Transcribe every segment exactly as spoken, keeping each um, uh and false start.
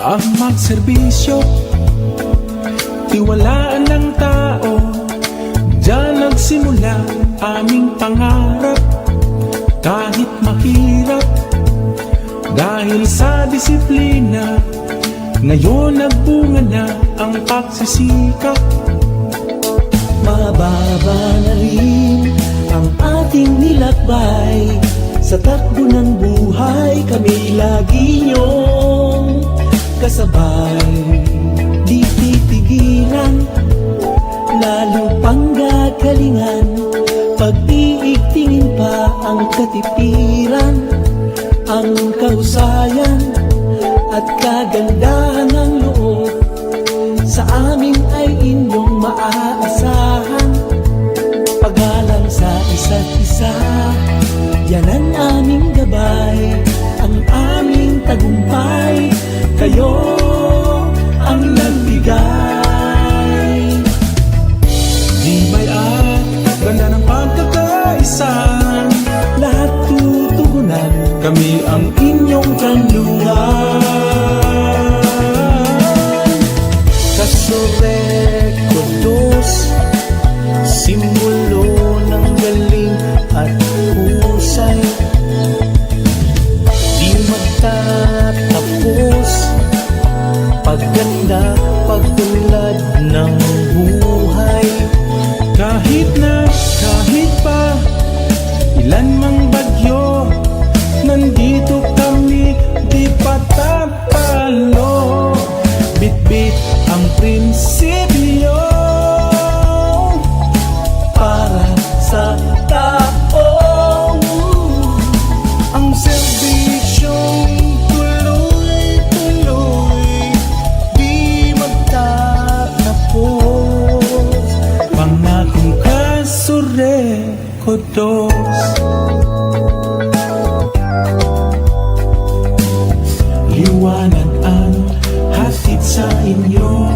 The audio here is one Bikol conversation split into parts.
Ang magserbisyo, tiwalaan ng tao. Diyan nagsimula aming pangarap. Kahit mahirap, dahil sa disiplina, ngayon nagbunga na ang pagsisikap. Mababa na rin ang ating nilakbay. Sa takbo ng buhay, kami lagi niyong kasabay. Di titigilan, lalo pang gagalingan. Pag-iigtingin pa ang katipiran, ang kahusayan at kagandahan ng loob. Sa amin ay inyong maaasahan. Paggalang sa isa't isa, yan ang aming gabay. Ang aming tagumpay, kayo ang nagbigay. Di may at ganda ng pagkakaisa. Lahat tutugunan, kami ang inyong kanluran. Kasurek ko dos, simbolo ng galing at husay. Di magtatapos, pagganda, pag-unlad ng buhay. Kahit na, kahit pa, ilan mang bagyo, nandito kami, di patatalo. Bitbit ang prinsipyo para sa tao. Ang serbisyong tuloy-tuloy, di magtatapos. Pangakong Kasurek ko dos. Liwanag ang hatid sa inyo.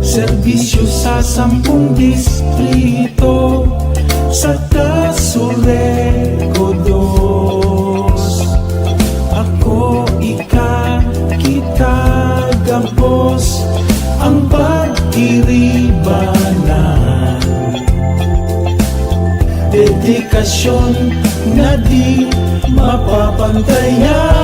Serbisyo sa sampung distrito. Sa Kasurek ko dos. Ako, ika, kita, gabos ang pagtiribanan. Dedikasyon na di mapapantayan.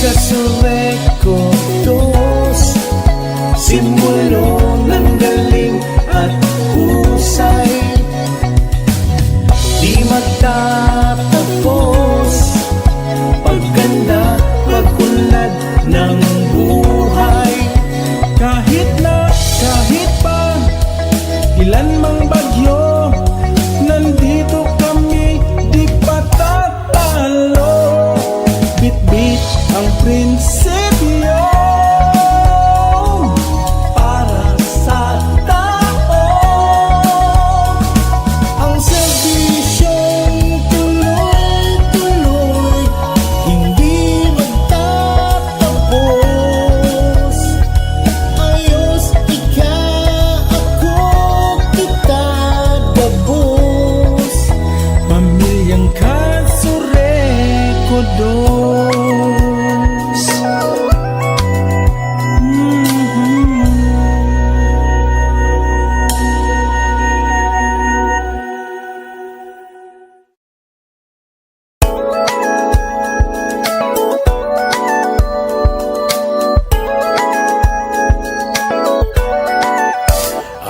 Kasurek ko dos, simbolo ng galing at husay. Di magtatapos, pagganda, pag-unlad ng buhay. Kahit na, kahit pa, ilan mang bagyo, nandito kami, di patatalo. Bitbit ang prinsipyo para sa tao. Ang serbisyong tuloy-tuloy, hindi magtatapos. Ayos, ika, ako, kita, gabos. Pamilyang Kasurek ko dos.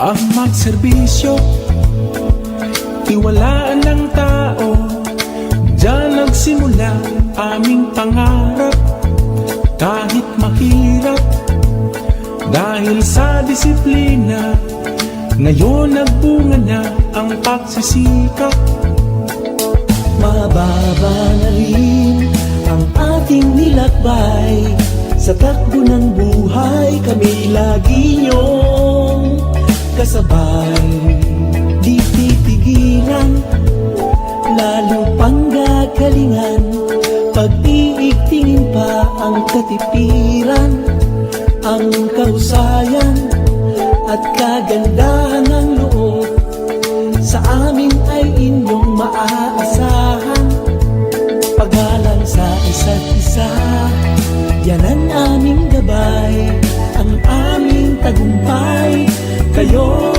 Ang magserbisyo, tiwalaan ng tao. Diyan nagsimula aming pangarap. Kahit mahirap, dahil sa disiplina, ngayon nagbunga na ang pagsisikap. Mababa na rin ang ating nilakbay. Sa takbo ng buhay, kami lagi niyong kasabay. Di titigilan, lalo pang gagalingan. Pag-iigtingin pa ang katipiran, ang kahusayan at kagandahan ng loob. Sa amin ay inyong maaasahan. Paggalang sa isa't isa, yan an aming gabay, an aming tagumpay. Kayo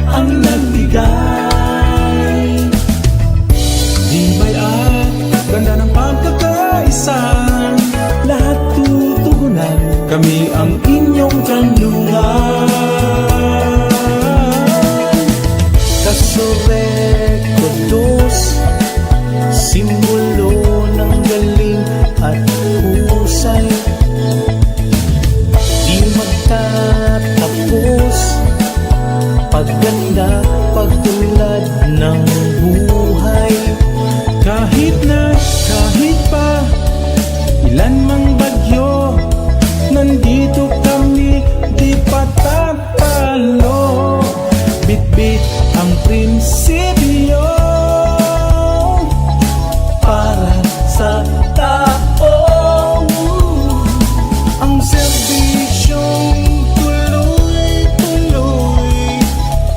ang nagbigay. Di may at ganda ng pagkakaisa. Lahat tutugunan. Kami ang inyong kanlungan. Kasurek ko dos, simbolo ng galing at husay. Di magtatapos, pagganda, pagtulad ng buhay. Kahit na, kahit pa, ilan mang bagyo, nandito kami, di patatalo. Bitbit ang prinsipyo para sa tao. Ang serbisyong tuloy-tuloy,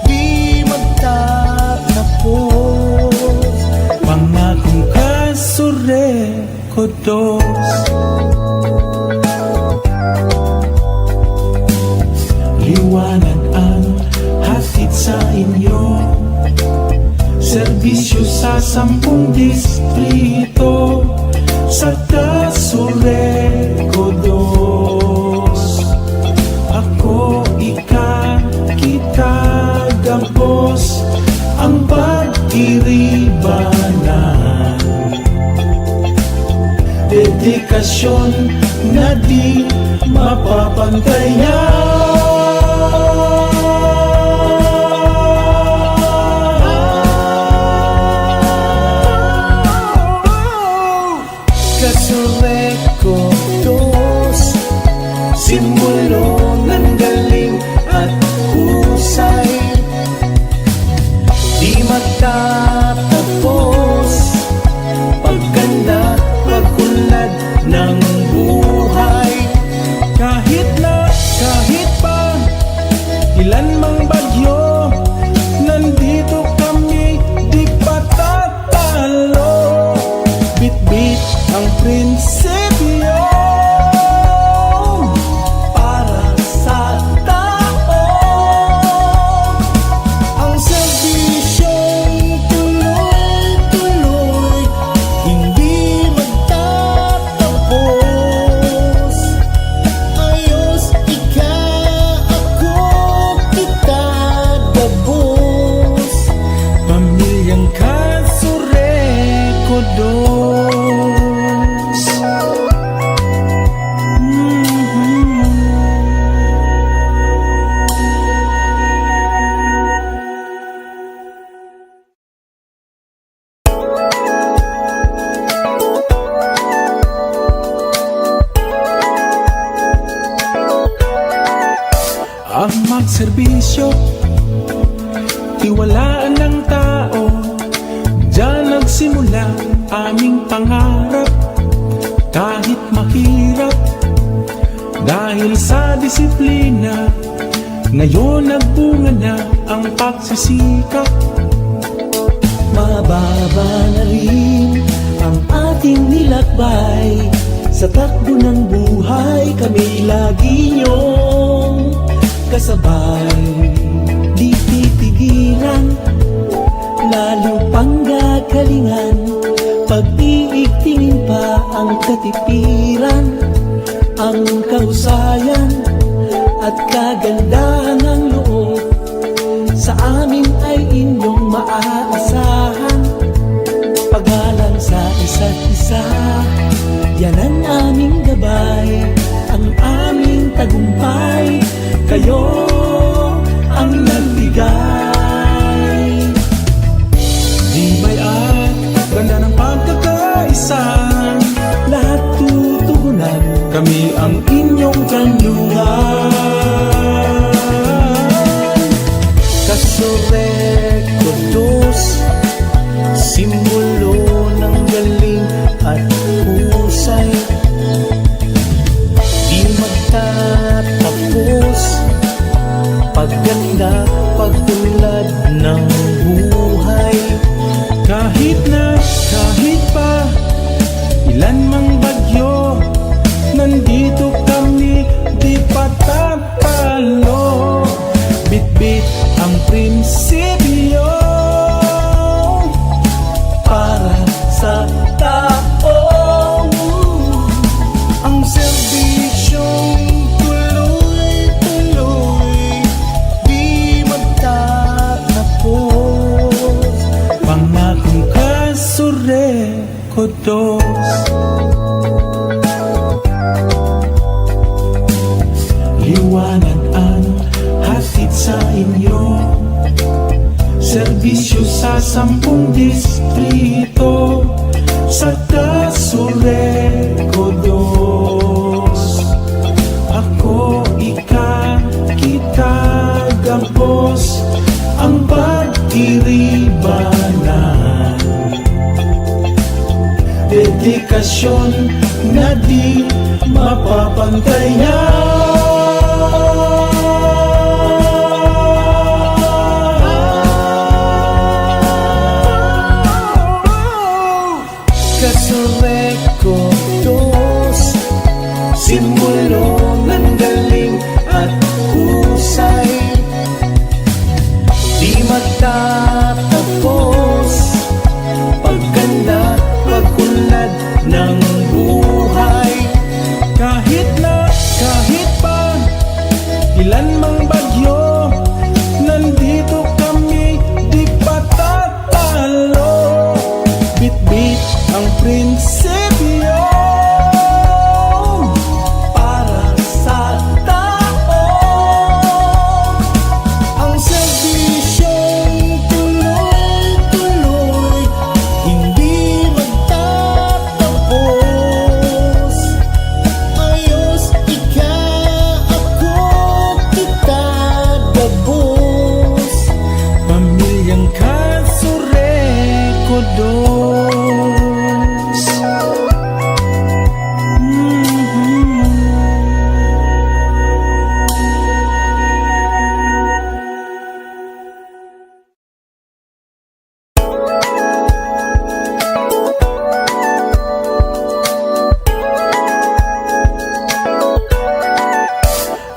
di magtatapos. Pangakong Kasurek ko dos. Liwanag ang hatid sa inyo. Serbisyo sa sampung distrito. Sa Kasurek ko dos. Ako, ika, kita, gabos ang pag-iribanan. Dedikasyon na di mapapantayan. Kasurek ko dos, simbolo ng galing at husay. Di magtatapos, pagkanda, pag-unlad ng buhay. Kahit na, kahit pa, ilan mang bagyo, nandito kami, di patatalo. Bitbit ang prinsipyo para sa tao. Ang serbisyong tuloy-tuloy, hindi magtatapos. Ayos, ika, ako, kita, gabos. Pamilyang Kasurek ko dos. Ang magserbisyo, tiwalaan ng tao. Diyan nagsimula aming pangarap, kahit mahirap. Dahil sa disiplina, ngayon nagbunga na ang pagsisikap. Mababa na rin ang ating nilakbay. Sa takbo ng buhay, kami lagi niyong kasabay. Di titigilan, lalo pang gagalingan. Pag-iigtingin pa ang katipiran, ang kahusayan at kagandahan ng loob. Sa amin ay inyong maaasahan. Paggalang sa isa't isa, yan an aming gabay, ang aming tagumpay. Kayo ang nagbigay. Di may at ganda ng pagkakaisa. Lahat tutugunan. Kami ang inyong kanlungan. Kasurek ko dos, simbolo ng galing at husay. Di magtatapos, pagganda, pagtulad ng Sampung distrito sa Casureco dos. Ako, ika, kita, gabos ang pagtiribanan. Dedikasyon na di mapapantayan. Casureco dos, simbolo ng galing at husay. Di magtatapos, pagkanda, pag-unlad ng buhay. Kahit na, kahit pa, ilan mang bagyo, nandito kami, di patatalo. Bitbit ang prinsipyo para sa tao. Ang serbisyong tuloy-tuloy, hindi magtatapos. Ayos, ika, ako, kita, gabos. Pamilyang Casureco dos.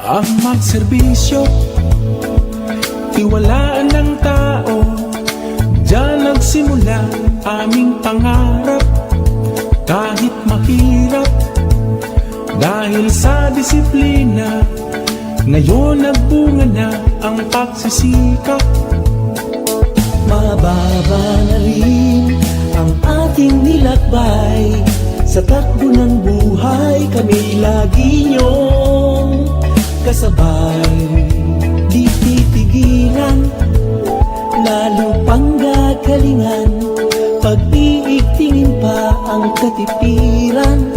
Ang magserbisyo, tiwalaan ng tao, diyan nagsimula aming pangarap. Kahit mahirap, dahil sa disiplina, ngayon nagbunga na ang pagsisikap. Mababa na rin ang ating nilakbay. Sa takbo ng buhay, kami lagi niyong kasabay. Di titigilan, lalo pang gagalingan. Pag-iigtingin pa ang katipiran,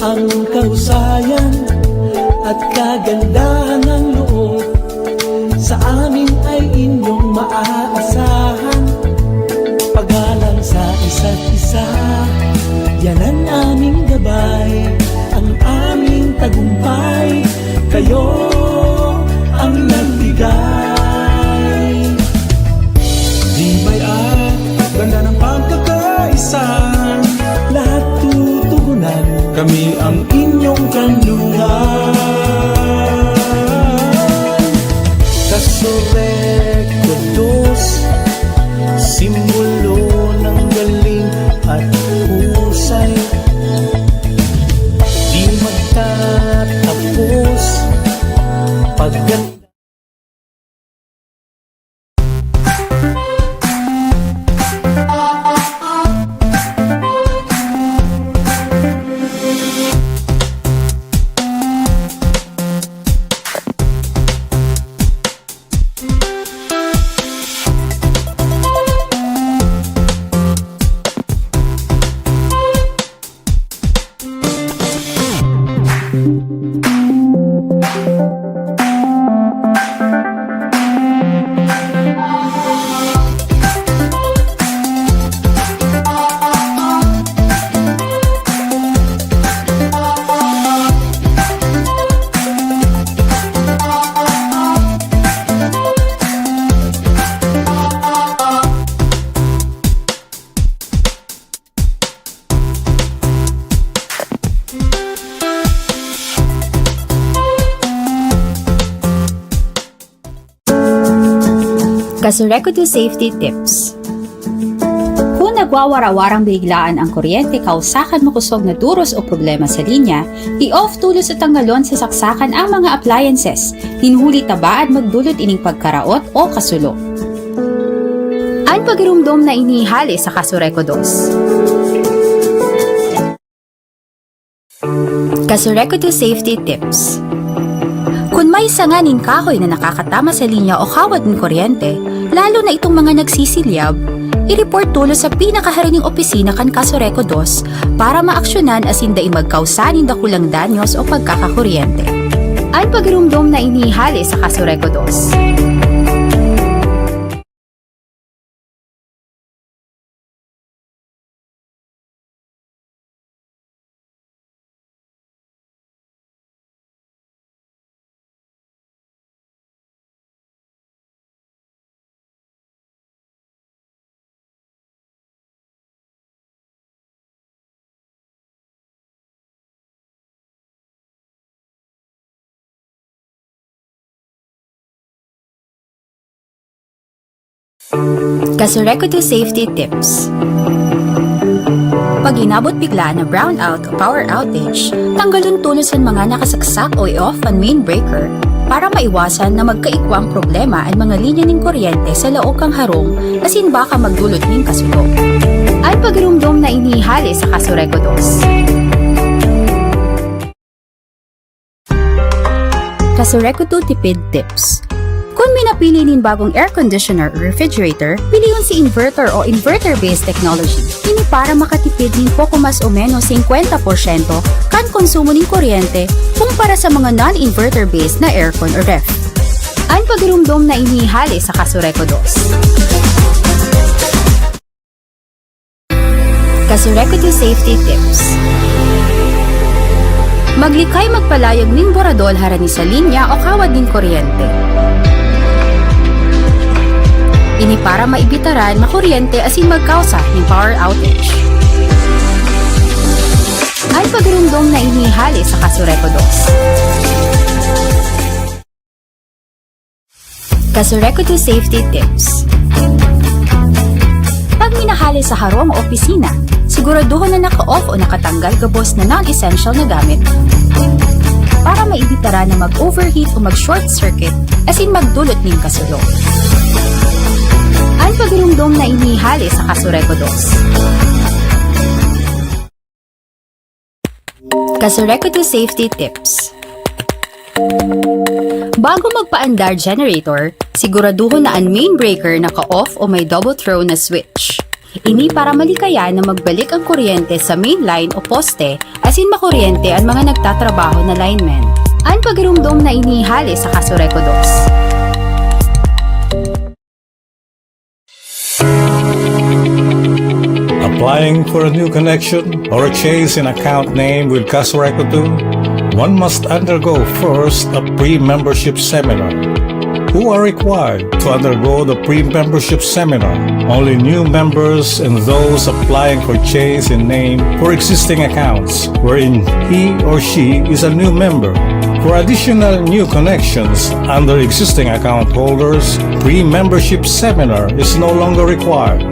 ang kahusayan at kagandahan ng loob. Sa amin ay inyong maaasahan. Paggalang sa isa't isa, yan ang aming gabay, ang aming tagumpay. Kayo ang nagbigay. Di may at ganda ng pagkakaisa. Lahat tutugunan. Kami ang inyong kanlungan. Casureco dos, simbolo ng galing at husay. Di magtatapos pagkat Casureco dos Safety Tips. Kun nagwawara-warang biniglaan ang kuryente kausa kan makosog na duros o problema sa linya, i-off tolos o tanggalon sa saksakan ang mga appliances, nin huli ta baad magdulot ining pagkaraot o kasulok. An pagiromdom na ini hale sa Casureco dos. Casureco dos Safety Tips. Kun may sanga nin kahoy na nakakatama sa linya o kawad nin kuryente, lalo na itong mga nagsisilyab, i-report tolos sa pinakaharo ning opisina kan Casureco dos para maaksyonan asin dai magkausa nin dakulang danyos o pagkakakuryente. An pagiromdom na ini hale sa Casureco dos. Casureco two Safety Tips. Pag inabot bigla na brownout o power outage, tanggalon tolos an mga nakasaksak o i-off an main breaker para maiwasan na magkaikwang problema an mga linya nin kuryente sa laog kan harong asin baka magdulot nin kasulo. An pagiromdom na ini hale sa Casureco dos. Casureco two Tipid Tips. Kun may napili nin bagong air conditioner o refrigerator, pilion si inverter o inverter-based technology. Ini para makatipid nin poko mas o menos singkwenta porsyento kan konsumo nin kuryente kumpara sa mga non-inverter-based na aircon o ref. An pagiromdom na ini hale sa Casureco dos. Casureco two Safety Tips. Maglikay magpalayag nin boradol harani sa linya o kawad nin kuryente. Ini para maibitaran makuryente asin magkausa nin power outage. An pagiromdom na ini hale sa Casureco dos. Casureco two Safety Tips. Pag minahale sa harong o opisina, siguraduhon na naka-off o nakatanggal gabos na non-essential na gamit para maibitaran na mag-overheat o mag-short circuit asin magdulot nin kasulo. An pagiromdom na ini hale sa Casureco dos. Casureco two Safety Tips. Bago magpaandar generator, siguraduhon na an main breaker naka-off o may double throw na switch. Ini para malikayan na magbalik ang kuryente sa main line o poste asin makuryente an mga nagtatrabaho na linemen. An pagiromdom na ini hale sa Casureco dos. Applying for a new connection or a change in account name with Casureco two, one must undergo first a pre-membership seminar. Who are required to undergo the pre-membership seminar? Only new members and those applying for change in name for existing accounts wherein he or she is a new member. For additional new connections under existing account holders, pre-membership seminar is no longer required.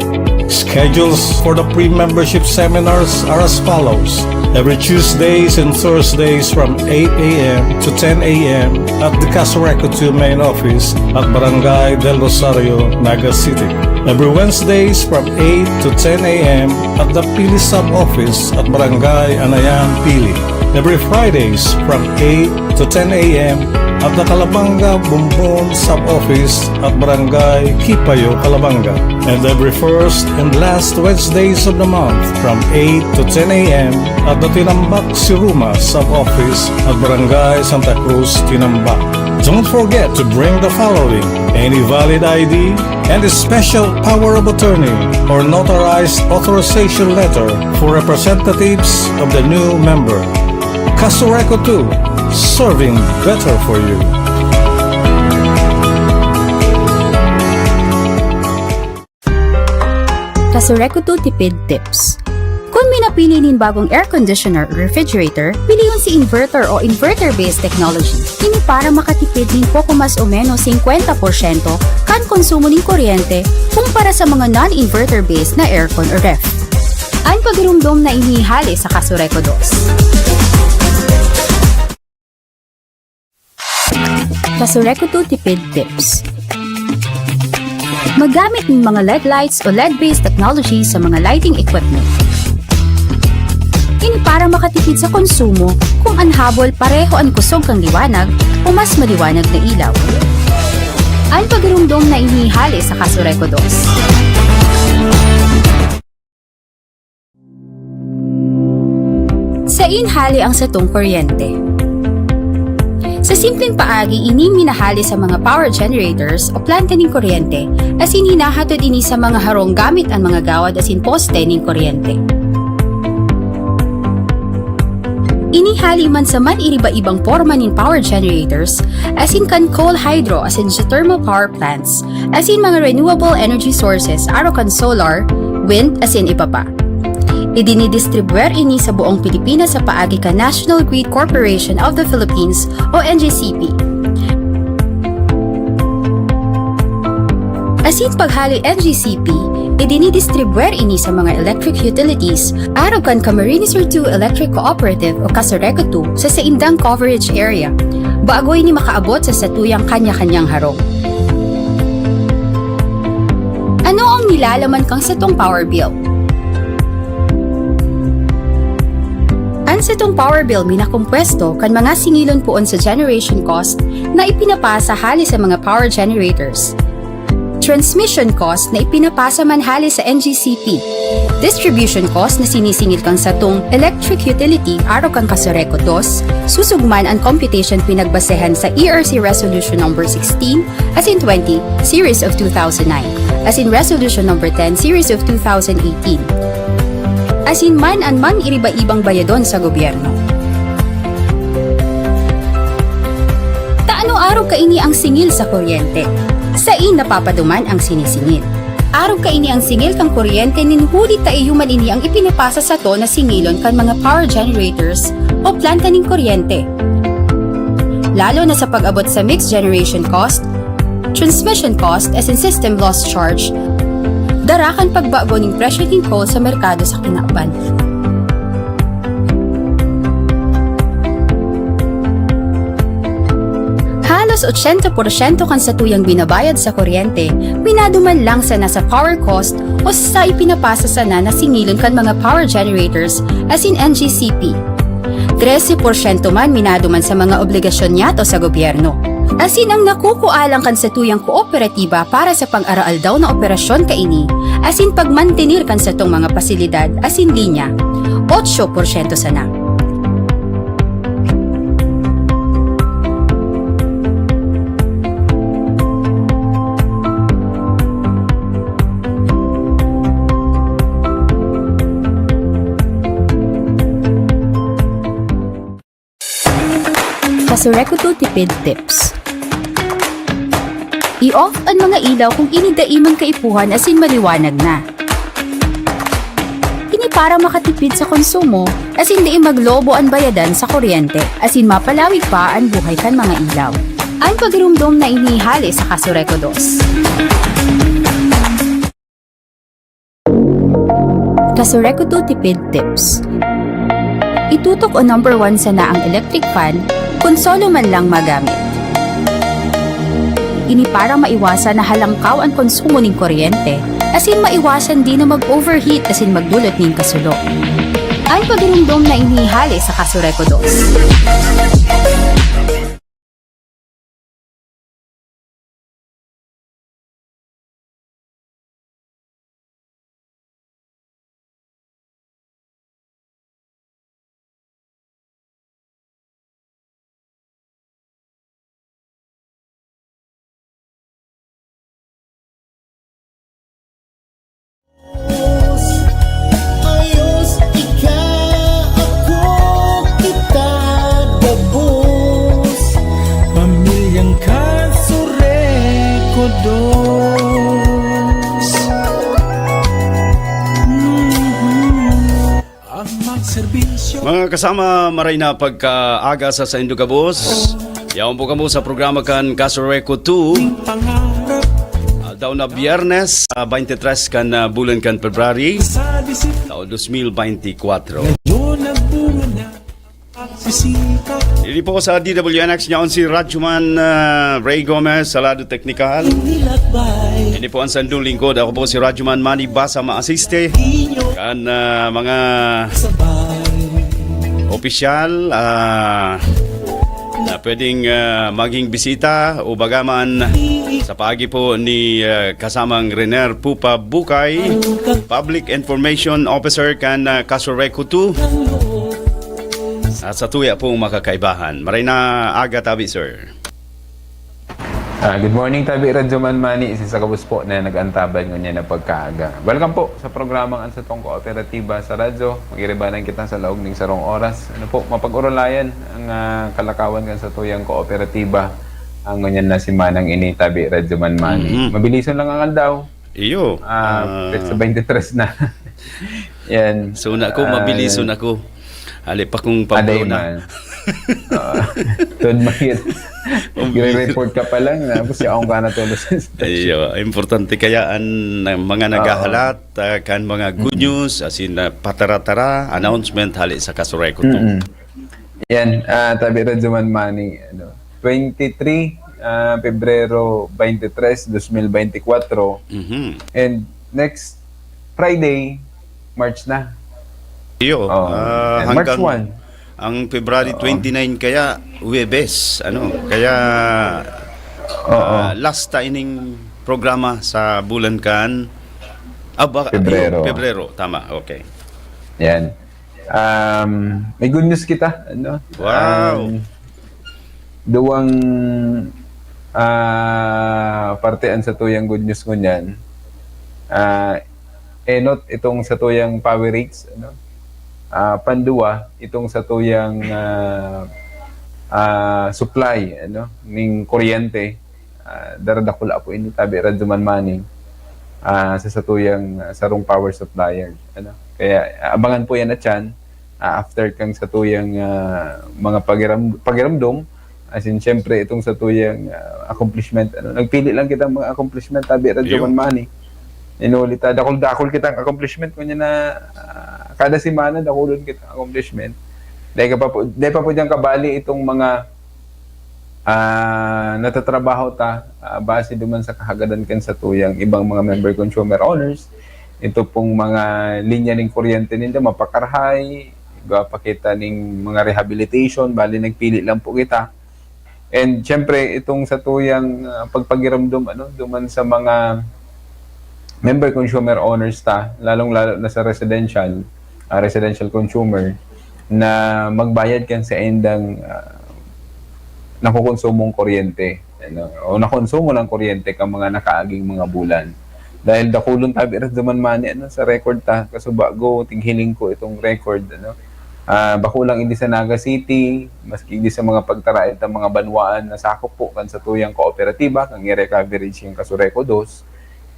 Schedules for the pre-membership seminars are as follows. Every Tuesdays and Thursdays from eight a m to ten a m at the Casureco two main office at Barangay Del Rosario, Naga City. Every Wednesdays from eight to ten a m at the Pili Sub-Office at Barangay Anayan, Pili. Every Fridays from eight to ten a m at the Calabanga Bumbon Sub-Office at Barangay Kipayo, Calabanga. And every first and last Wednesdays of the month from eight to ten a m at the Tinambac Siruma Sub-Office at Barangay Santa Cruz, Tinambac. Don't forget to bring the following: any valid I D and a special power of attorney or notarized authorization letter for representatives of the new member. Casureco two, serving better for you. Casureco two Tipid Tips. Kun may napili nin bagong air conditioner o refrigerator, pilion si inverter o inverter-based technology. Ini para makatipid nin poko mas o menos singkwenta porsyento kan konsumo nin kuryente kumpara sa mga non-inverter-based na aircon o ref. An pagiromdom na ini hale sa Casureco dos. Casureco two Tipid Tips. Maggamit ng mga L E D lights o L E D-based technology sa mga lighting equipment. Ini para makatipid sa konsumo kung an habol pareho an kusog kan liwanag o mas maliwanag na ilaw. An pagirumdom na ini hale sa Casureco dos. Sain hale ang satong kuryente? Sa simpleng paagi, ini minahale sa mga power generators o planta nin kuryente, asin hinahatod ini sa mga harong gamit an mga gawad asin poste nin kuryente. Ini hale man sa man-iriba-ibang porma nin power generators, asin kan coal, hydro, asin geothermal power plants, asin mga renewable energy sources, arog kan solar, wind, asin iba pa. Idinidistribwer ini sa buong Pilipinas sa paagi kan National Grid Corporation of the Philippines o N G C P. Asin paghale N G C P, idinidistribwer ini sa mga electric utilities, arog kan Camarines Sur two Electric Cooperative o Casureco two sa saindang coverage area, bago ini makaabot sa satuyang kanya-kanyang harong. Ano ang nilalaman kan satong power bill? An satong power bill minakompuesto kan mga singilon poon sa generation cost na ipinapasa hale sa mga power generators, transmission cost na ipinapasa man hale sa N G C P, distribution cost na sinisingil kan satong electric utility arog kan Casureco dos, susog man an computation pinagbasehan sa E R C Resolution Number sixteen asin twenty, Series of two thousand nine, asin Resolution Number ten, Series of two thousand eighteen, asin man an man-iriba-ibang bayadon sa gobyerno. Ta ano arog kaini ang singil sa kuryente? Sain napapaduman ang sinisingil? Arog kaini ang singil kan kuryente nin huli ta iyo man ini ang ipinapasa sato na singilon kan mga power generators o planta nin kuryente. Lalo na sa pag-abot sa mixed generation cost, transmission cost asin system loss charge, dara kan pagbago nin presyo nin coal sa merkado sa kinaban. Halos ochenta porsyento kan satuyang binabayad sa kuryente, minaduman lang sana sa power cost o sa ipinapasa sana na singilon kan mga power generators asin N G C P. Trese porsyento man minaduman sa mga obligasyon niyato sa gobyerno. Asin ang nakukua lang kan satuyang kooperatiba para sa pang-araaldaw na operasyon kaini, asin pagmantener kan satong mga pasilidad asin linya, otso porsyento sana. Casureco two Tipid Tips. I-off an mga ilaw kung ini dai man kaipuhan asin maliwanag na. Ini para makatipid sa konsumo asin dai maglobo an bayadan sa kuryente, asin mapalawig pa an buhay kan mga ilaw. An pagirumdom na ini hale sa Casureco dos. Casureco two Tipid Tips. Itutok o number one sana ang electric fan kun solo man lang magamit. Ini para maiwasan na halangkaw an konsumo nin kuryente, asin maiwasan din na mag-overheat asin magdulot nin kasulo. An pagirumdom na ini hale sa Casureco dos. Ayos, ika, ako, kita, gabos. Pamilyang Casureco dos. Mm-hmm. Ang magserbisyo. Mga kasama, maray na pagkaaga sa saindo gabos. Yaon po kamo sa programa kan Casureco two. Pangarap. Aldaw na Biyernes, ah, twenty-three kan, ah, bulan kan February, taon dos mil bente kwatro. Ngayon nagbunga na. Ini po sa D W N X niya on si Radyoman, ah, Ray Gomez, sa lado teknikal. Ini po ang sandong lingkod. Ako po si Radyoman Manny Basa, maasiste kan, ah, mga opisyal, ah, na pwedeng, ah, maging bisita o bagaman sa paagi po ni, ah, kasamang Rener Pupa Bukay, Public Information Officer kan, ah, Casureco two. At sa tuya pong makakaibahan. Maray na aga, tabi, sir. Ah, good morning, tabi Radyo Man Mani. Isa sa kabus po na nag-antabay ngunyan na pagkaaga. Welcome po sa programang An Satong Kooperatiba sa Radyo. Magiribanan kita sa laog ning sarong oras. Ano po, mapag-urulayan ang, ah, kalakawan kan satuyang kooperatiba ang ngunyan na simanang ini, tabi Radyo Man Mani. Mhm. Mabilison lang ang aldaw. Iyo. Ah, Ah. petsa twenty-three na. Yan. Suna ko, Ah, mabilison yan. ako. Hali pa kung Aday Pablo na. man. Ah, tuod mahit. Mabilis. Gre-report ka pa lang, tapos yaon ka na tulos sa station. Iyo, importante kaya an, ang mga Oo. naghahalat, ah, kan mga good Mm. news, as in, ah, patara-tara, announcement, hali sa Casureco two. Mm-mm. Yan, ah, tabi Radyo Man Mani, ano, twenty-three, ah, Pebrero twenty-three, dos mil beintikwatro. Mhm. And next Friday, March na. Iyo, Oh, ah, and March hanggang one. ang February Oo. twenty-nine kaya, Huwebes, ano, kaya, Oo. ah, last ta ining programa sa bulan kan, ah, baka, Pebrero. iyo, Pebrero, tama, okay. Yan. Um, may good news kita, ano? Wow. Um, duwang, ah, parte an satuyang good news ngunyan. Ah, enot itong satuyang power rates, ano? Ah, panduwa, itong satuyang, ah, ah, supply, ano, ning kuryente. Ah, daradakula po ini, tabi Radyo Man Mani, ah, sa satuyang, ah, sarong power supplier, ano. Kaya, ah, abangan po yan na tiyan, ah, after kang satuyang, ah, mga pagiram-, pagiramdom, as in, siyempre, itong satuyang, ah, accomplishment, ano. Nagpili lang kitang mga accomplishment, tabi Radyo Iyo. Man Mani. Inulit, ah, dakul-dakul kitang accomplishment, kunya na, ah, kada semana, dakulon kitang accomplishment. Dahil ka pa po, dahil pa po dyan kabali itong mga ah, natatrabaho ta, ah, base duman sa kahagadan kan satuyang ibang mga member consumer owners. Ito pong mga linya ning kuryente ninda, mapakarahay, igwa pa kita ning mga rehabilitation, bali nagpili lang po kita. And siyempre, itong satuyang, ah, pagpagiramdom, ano, duman sa mga member consumer owners ta, lalong-lalo na sa residential, ah, residential consumer, na magbayad kan saindang, ah, nakukonsumong kuryente, ano, o nakonsumo ng kuryente kan mga nakaaging mga bulan. Dahil dakulon tabi Radyo Man Mani, ano, sa record ta, kasubago, tighiling ko itong record, ano. Ah, bako lang idi sa Naga City, maski idi sa mga pagtaraed ta mga banwaan na sakop po kan satuyang kooperatiba, kan Area Coverage kan Casureco dos,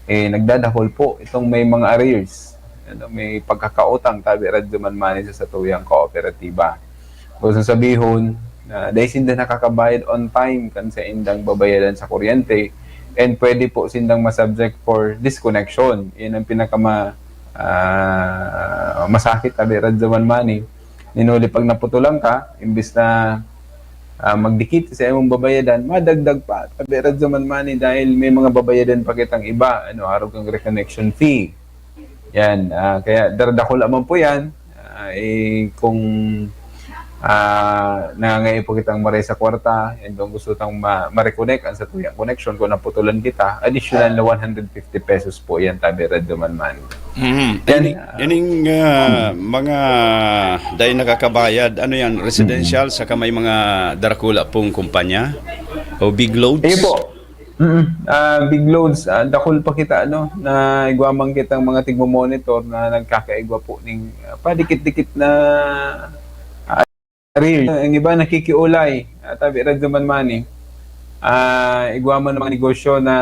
eh, nagdadakul po itong may mga arrears, ano, may pagkakautang, tabi Radyo Man Mani, sa satuyang kooperatiba. Kung sasabihon na dai sinda nakakabayad on time kan saindang babayadan sa kuryente, and pwede po sindang ma-subject for disconnection. Yan ang pinakama-, ah, masakit, tabi Radyo Man Mani. Ninuli pag naputulan ka, imbis na, ah, magdikit sa imong babayadan, madagdag pa, tabi Radyo Man Mani, dahil may mga babayadan pa kitang iba, ano, arog kang reconnection fee. Yan, ah, kaya daradakula man po yan. Ah, eh, kung, ah, nangangaipo kitang maray sa kwarta, and kung gusto tang ma-, ma-reconnect ang satuyang connection, kung naputulan kita, additional na one hundred fifty pesos po yan, tabi Radyo Man Mani. Mhm. Yan, Ini-, ah, ining, ah, mm. mga dai nakakabayad, ano yan, residential, Mm. saka may mga darakula pong kumpanya o big loads? Ayun po. Mm. Ah, big loads, ah, dakul pa kita, ano, na igwa man kitang mga tigmo-monitor na nagkakaigwa po ning, ah, padikit-dikit na, ah, arrears. Ang iba nakikiulay, ah, tabi Radyo Man Mani. Ah, igwa man ang mga negosyo na,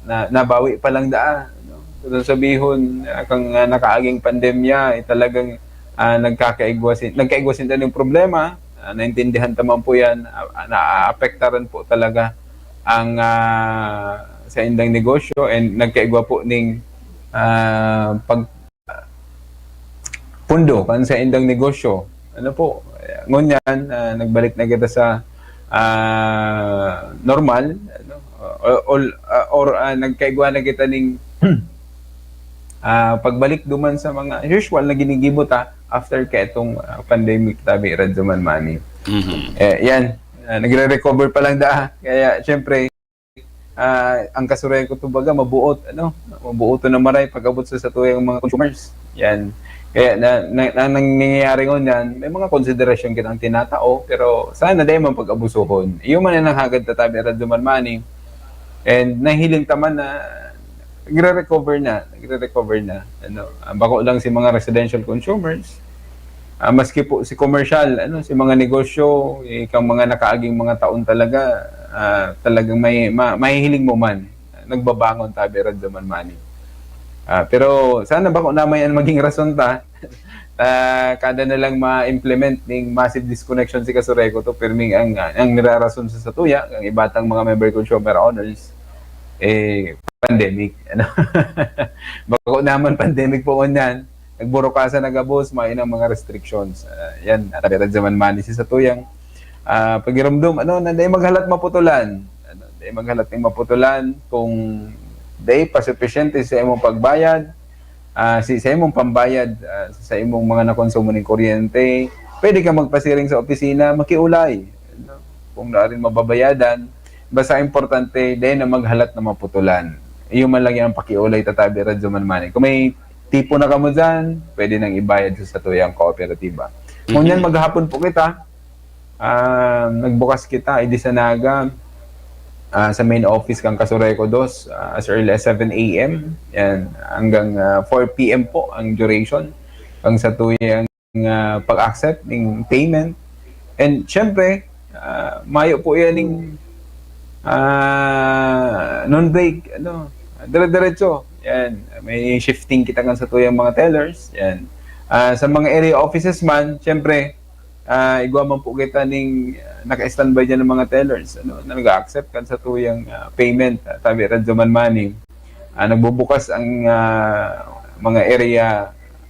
na nabawi pa lang daa, no? Kung sabihon, ah, kang, ah, nakaaging pandemya, eh, talagang, ah, nagkakaigwa si-, nagkaigwa sinda ng problema. Ah, naintindihan ta man po yan. Ah, naaapektaran po talaga ang, ah, saindang negosyo, and nagkaigwa po ning, ah, pag-, pundo kan saindang negosyo. Ano po, ngunyan, ah, nagbalik na kita sa, ah, normal, ano, or, or, ah, or, ah, nagkaigwa na kita ning, ah, pagbalik duman sa mga usual na ginigibo ta after kaitong, ah, pandemic, tabi Radyo Man Mani. Mhm. Eh, yan. ah, nagre-recover pa lang daa. Kaya, syempre, ah, ang Kasureco to baga mabuot, ano, mabuot na maray pag-abot sa satuyang mga consumers. Yan. Kaya na, na, na, nangyayari ngunyan, may mga konsiderasyon kitang tinatao, pero sana dai man pag-abusuhon. Iyo man ang hagad ta tabi, Radyo Man Manny. And nahiling ta man na nagre-recover na, nagre-recover na. Ano, ah, bako lang si mga residential consumers, ah, maski po si commercial, ano, si mga negosyo, eh, kang mga nakaaging mga taon talaga, ah, talagang may, ma-, mahihiling mo man, nagbabangon tabi, Radyo Man Manny. Ah, pero sana bako na may maging rason ta, ah, kada na lang ma-implement ning massive disconnection si Kasureco to, pirming ang, ang nirarason sa satuya, ang ibatang mga member consumer owners, eh, pandemic. Ano? Bako naman pandemic po ngunyan. Nagburukasan na gabos, mayo nang mga restrictions. Ah, yan, at Radyo Man Manny si satuyang, ah, pagirumdom, ano, na dai maghalat maputulan. Ano, dai maghalat ning maputulan kung dai pa supisyente sa imong pagbayad, ah, si, sa imong pambayad, ah, sa imong mga nakonsumo ning kuryente, pwede ka magpasiring sa opisina, makiulay. Ano, kung naarin mababayadan, basta importante, dai na maghalat na maputulan. Iyo man lang yung pakiulay ta tabi, Radyo Man Manny. Kung may tipo na kamo dyan, pwede nang ibayad sa satuyang kooperatiba. Ngunyan, maghapon po kita. Ah, nagbukas kita, idi sa Naga, ah, sa main office kang Kasureco dos, ah, as early as seven a m. Yan, hanggang, ah, four p m po ang duration. Ang satuyang, ah, pag-accept ng payment. And syempre, ah, mayo po yan yung, ah, non-break, ano, dire-diretso. Yan, may shifting kita kan satuyang mga tellers. Yan. Ah, sa mga area offices man, syempre, ah, igwa man po kita ning, ah, naka-standby dyan ng mga tellers, ano, na nag-a-accept kan satuyang, ah, payment, ah, tabi Radyo Man Manny. Ah, nagbubukas ang, ah, mga area,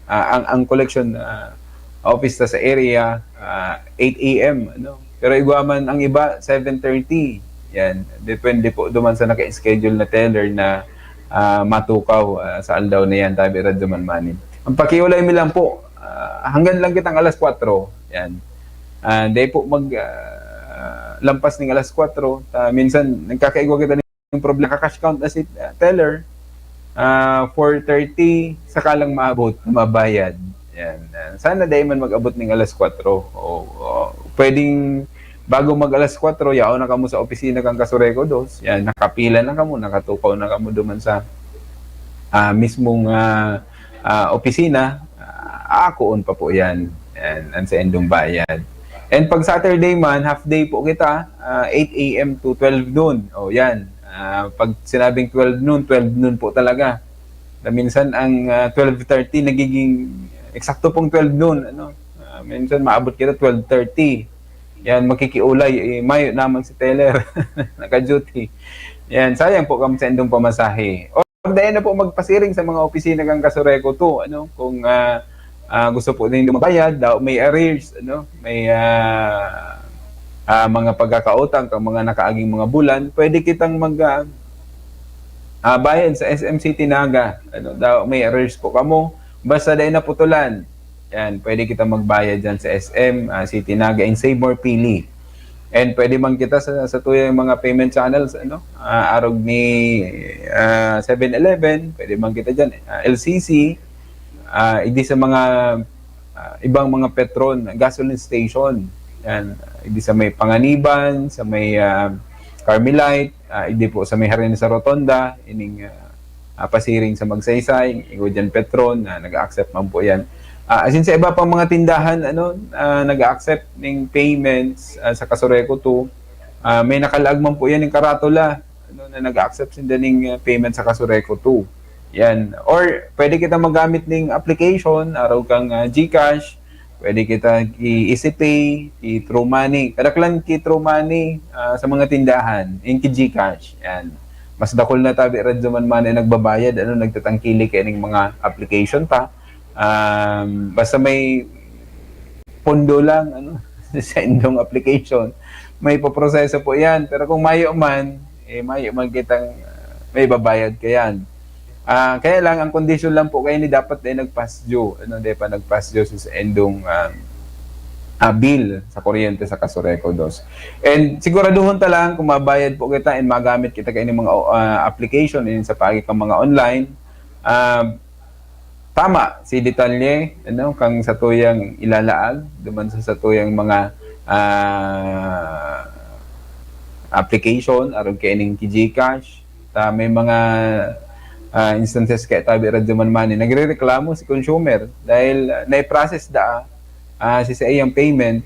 ah, ang, ang collection, ah, office ta sa area, ah, eight a m, ano. Pero igwa man ang iba, seven thirty. Yan. Depende po duman sa naka-schedule na teller na, ah, matukaw, ah, sa aldaw na yan, tabi Radyo Man Manny. Ang pakiulay mi lang po, ah, hanggan lang kitang alas kwatro. Yan. Ah, dai po mag, ah, lampas ning alas kwatro. Ah, minsan, nagkakaigwa kita yung problema, ka-cash count na si, ah, teller, ah, four thirty, saka lang maabot, mabayad. Yan. Ah, sana dai man mag-abot ning alas kwatro. O, o, pwedeng bago mag alas kwatro, yaon na kamo sa opisina kan Kasureco dos. Yan, nakapila na kamo, nakatukaw na kamo duman sa, ah, mismong, ah, ah, opisina. Ah, akoon pa po yan. Yan, ang saindong bayad. And pag Saturday man, half day po kita, ah, eight a m to twelve noon. O, yan. Ah, pag sinabing twelve noon, twelve noon po talaga. Na minsan ang, ah, twelve thirty nagiging eksakto pong twelve noon, ano. Ah, minsan maabot kita twelve thirty. Yan, makikiulay, eh, mayo naman si teller. Naka-duty. Yan, sayang po kamo saindong pamasahe. Or dai na po magpasiring sa mga opisina kan Kasureco two, ano, kung, ah, ah, gusto po nindo magbayad, daw may arrears, ano, may, ah, ah, mga pagkakautang kan mga nakaaging mga bulan, pwede kitang mag, ah, ah, bayad sa S M City Naga, ano, daw may arrears po kamo, basta dai naputulan. Yan, pwede kita magbayad dyan sa S M, ah, City Naga, in Save More Pili. And pwede man kita sa, satuyang mga payment channels, ano, ah, arog ni, ah, seven eleven, pwede man kita dyan, ah, L C C, ah, idi sa mga, ah, ibang mga Petron, gasoline station. Yan, idi sa may Panganiban, sa may, ah, Carmelite, ah, idi po sa may Jardines sa Rotonda, ining, ah, ah, pasiring sa Magsaysay, igwa dyan Petron, na nag-a-accept man po yan. Ah, as in, sa iba pang mga tindahan, ano, ah, nag-a-accept ning payments, ah, sa Kasureco two, ah, may nakalaag man po yan yung karatula, ano, na nag-a-accept sinda ning, ah, payment sa Kasureco two. Yan. Or, pwede kita magamit ning application, arog kang, ah, GCash, pwede kita i-, EasyPay, i-True Money. Kadaklan ki True Money, ah, sa mga tindahan, yung ki GCash. Yan. Mas dakul na tabi, Radyo Man Manny, nagbabayad, ano, nagtatangkilik kaya ning mga application ta. Um, basta may pondo lang, ano, sa indong application, may poproseso po yan. Pero kung mayo man, eh, mayo man kitang, ah, may babayad kayan. Ah, kaya lang, ang kondisyon lang po kayo ni dapat dai nag-past due, ano, dai pa nag-past due sa indong, ah, ah, bill sa kuryente sa Casureco dos. And siguraduhon ta lang kung mabayad po kita and magamit kita kaini mga, ah, application and sa paagi kan mga online, ah, tama si detalye, ano, kang satuyang ilalaag duman sa satuyang mga, ah, application, arog kaining ki GCash. Ta may mga, ah, instances kaya tabi Radyo Man Money, nagrereklamo si consumer dahil, ah, nai-process daa, ah, si saiyang payment,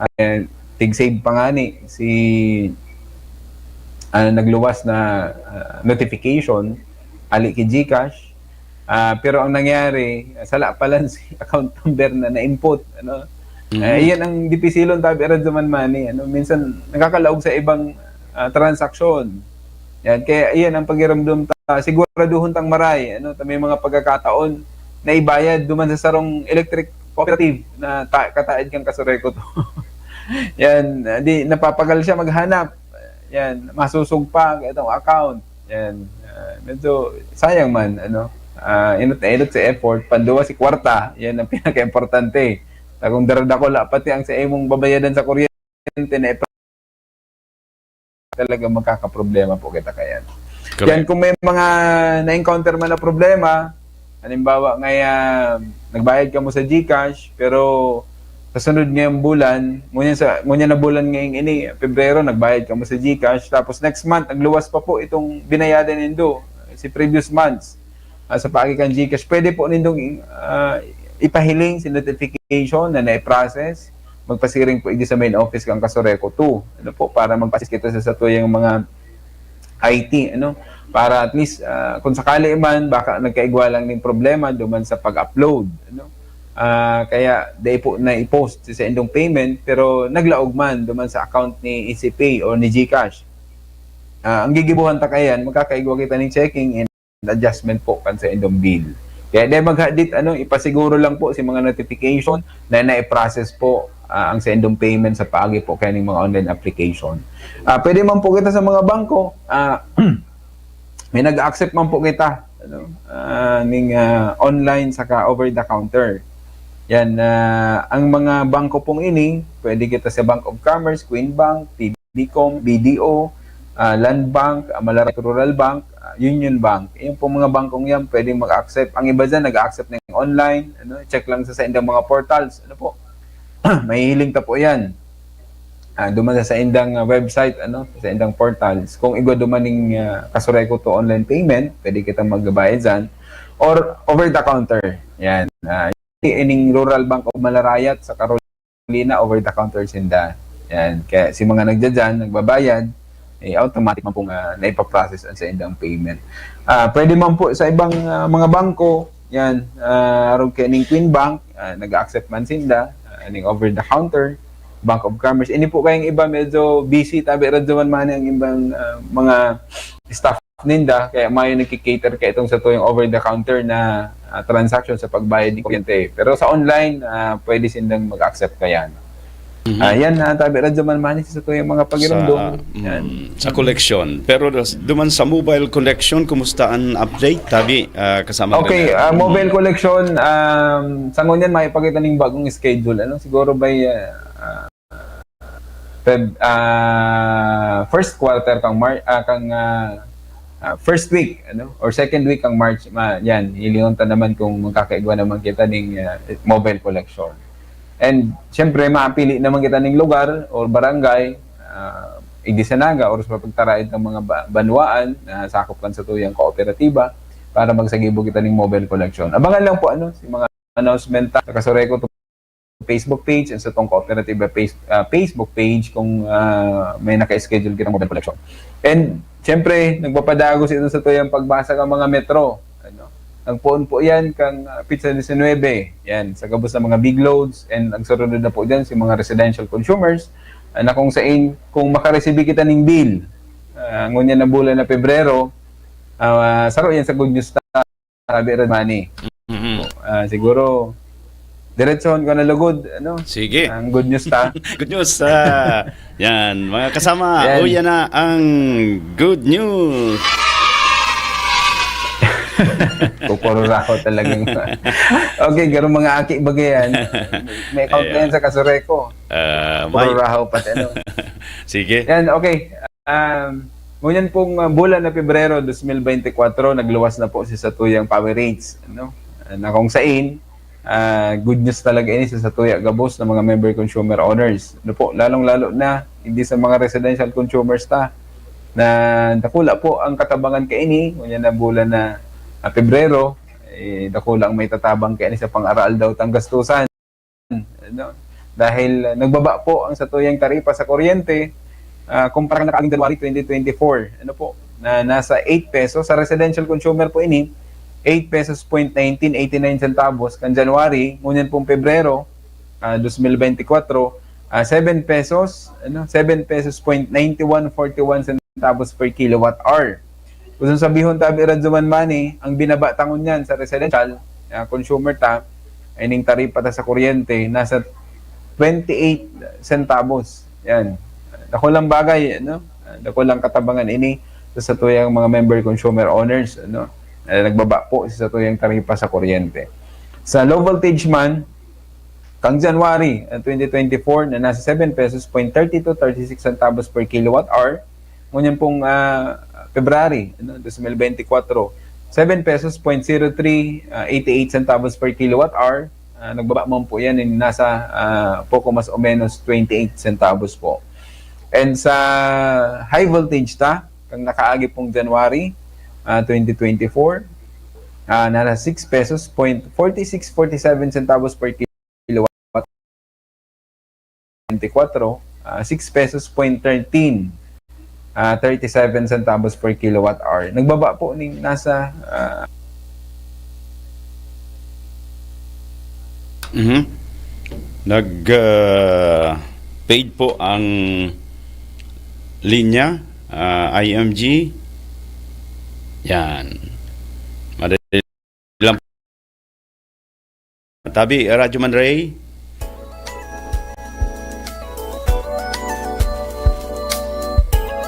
ah, tig-save pa ngani si, ah, nagluwas na, ah, notification, ali ki GCash. Ah, pero ang nangyari, sala palan si account number na na-input, ano? Mhm. Ah, iyan ang dipisilon tabi Radyo Man Money, ano? Minsan nakakalaog sa ibang, ah, transaksyon. Yan, kaya iyan ang pakiramdam ta, siguraduhon tang maray, ano? Ta may mga pagkakataon na ibayad duman sa sarong electric cooperative na ta-, kataed kan Casureco to. Yan, ah, di napapagal siya maghanap. Yan, masusog pa ang itong account. Yan, ah, medyo sayang man, ano. Ah, inot na inot sa effort, panduwa si kwarta, yan ang pinaka-importante. Ta kung daradakula pati ang sa imong babayadan sa kuryente na ipra-, talaga magkakaproblema po kita kayan. Yan, Correct. kung may mga na-encounter man na problema, halimbawa, ngaya nagbayad ka mo sa GCash, pero sa sunod ngayong bulan, ngunyan sa, ngunyan na bulan ngayong ini, Pebrero, nagbayad ka mo sa GCash, tapos next month, nagluwas pa po itong binayadan nindo, si previous months, ah, sa paagi kan GCash, pwede po nindong, ah, ipahiling si notification na na-process, magpasiring po idi sa main office kan Casureco two. Ano po, para magpa-assist kita sa satuyang mga I T, ano, para at least, ah, kung sakali man, baka nagkaigwa lang ning problema duman sa pag-upload, ano. Ah, kaya dai po na-post sa indong payment, pero naglaog man duman sa account ni ECPay or ni GCash. Ah, ang gigibuhan ta kayan, magkakaigwa kita ning checking and adjustment po kan sa indong bill. Kaya dai maghadit, ano, ipasiguro lang po si mga notification na nai-process po, ah, ang sa indong payment sa paagi po kaning mga online application. Ah, pwede man po kita sa mga bangko, ah, may nag-accept man po kita, ano, ah, ning, ah, online saka over the counter. Yan, ah, ang mga bangko pong ini, pwede kita sa Bank of Commerce, Queen Bank, TBCOM, BDO, ah, Land Bank, ah, Malaraya't Rural Bank, ah, Union Bank. Yung pong mga bangkong yan, pwedeng mag-accept. Ang iba dyan, nag-accept na yung online. Ano, check lang sa, sa indang mga portals. Ano po? Mahihiling ta po yan. Ah, duman sa, sa indang, ah, website, ano, sa indang portals. Kung igwa duman ning, ah, Casureco to online payment, pwede kita magbayad dyan. Or over the counter. Yan. Ah, ining Rural Bank of Malaraya't sa Carolina, over the counter sinda. Yan. Kaya si mga nagdadyan, nagbabayad, eh, automatic man pong, ah, naipaprocess ang sa indang payment. Ah, pwede man po sa ibang, ah, mga bangko, yan, ah, arog kaining Queen Bank, ah, nag-accept man sinda, ah, ning over the counter, Bank of Commerce. Ini po kayong iba, medyo busy, tabi Radyo Man Money ang ibang, ah, mga staff ninda, kaya mayo nagki-cater ka itong sa tuyong over the counter na, ah, transaction sa pagbayad ni kuryente. Pero sa online, ah, pwede sindang mag-accept kayan. Mhm. Ah, yan, ah, tabi Radyo Man Money sa tuyong mga pagirumdom. Sa, mm, Yan. sa collection. Pero das-, duman sa mobile collection, kumusta ang update, tabi, ah, kasama Okay, ka na? ah, Mm. mobile collection, um, sa ngunyan, may pakita ning bagong schedule. Ano? Siguro by, ah, ah, Feb-, ah, first quarter kang Mar-, ah, kang, ah, ah, first week, ano, or second week kang March, ma-, yan, hilingon ta naman kung magkakaigwa naman kita ning, ah, mobile collection. And, syempre, mapili naman kita ning lugar or barangay, ah, igdi sa Naga or sa pagtaraid ng mga ba-, banwaan na sakop kan sa tuyang kooperatiba para magsagibo kita ning mobile collection. Abangan lang po, ano, si mga announcement ta-, sa Casureco Facebook page, and sa tong kooperatiba face-, ah, Facebook page kung, ah, may naka-schedule kitang mobile collection. And, syempre, nagpapadagos ito sa tuyang pagbasa ka mga metro. Ano? Ang poon po yan kang, ah, pizza diecinuebe. Yan, sa gabos ng mga big loads, and ang sunod na po dyan, si mga residential consumers, ah, na kung sain, kung makaresibi kita ning bill, ah, ngunyan na bulan na Pebrero, ah, saro yan sa good news ta. Sabi rin, Manny. Mhm. Ah, siguro, diretsohon ko na lugod, ano? Sige. Ang good news ta. Good news, ah, yan, mga kasama. Yan. Uya na ang good news. Pupururaho talagang. Okay, garo mga aki baga yan. May account na yan sa Kasureco. Ah, may Pururaho pati ano. Sige. Yan, okay. Um, ngunyan pong, ah, bulan na Pebrero dos mil bente kwatro, nagluwas na po si satuyang power rates, ano? Ah, na kung sain, ah, good news talaga ini sa satuya gabos na mga member consumer owners. Ano po, lalong-lalo na, hindi sa mga residential consumers ta, na dakula po ang katabangan kaini, ngunyan na bulan na, ah, Pebrero, eh, dakula ang may tatabang kaini sa pang-araal daw tang gastusan. Ano? Dahil, ah, nagbaba po ang satuyang taripa sa kuryente, ah, kumpara nakaaging January twenty twenty-four. Ano po? Na nasa eight pesos. Sa residential consumer po ini, eight pesos point nineteen eighty-nine centavos kan January, ngunyan pong Pebrero, ah, dos mil bente kwatro, ah, seven pesos, ano, seven pesos point ninety-one forty-one centavos per kilowatt hour. Kung sabihon tabi, Radyo Man Manny, ang binaba ta ngunyan sa residential, ah, consumer ta, ay ning taripa ta sa kuryente, nasa twenty-eight centavos. Yan. Dakulang bagay, ano? Dakulang katabangan ini sa satuyang mga member consumer owners, ano? Na nagbaba po sa satuyang taripa sa kuryente. Sa low voltage man, kang January, ah, twenty twenty-four na nasa seven pesos point thirty-two thirty-six centavos per kilowatt hour, ngunyan pong, ah, February, ano, dos mil bente kwatro, seven pesos point zero three, ah, eighty-eight centavos per kilowatt hour. Ah, nagbaba man po yan, in nasa, ah, poco mas o menos twenty-eight centavos po. And sa high voltage ta, kang nakaagi pong January, ah, twenty twenty-four, ah, nasa six pesos point forty-six forty-seven centavos per kilowatt, twenty-four, ah, six pesos point thirteen, ah, thirty-seven centavos per kilowatt hour. Nagbaba po ning nasa, ah, Mhm. Nag, ah, fade po ang linya, ah, I M G. Yan. Madali lang. Tabi, Radyo Man Ray.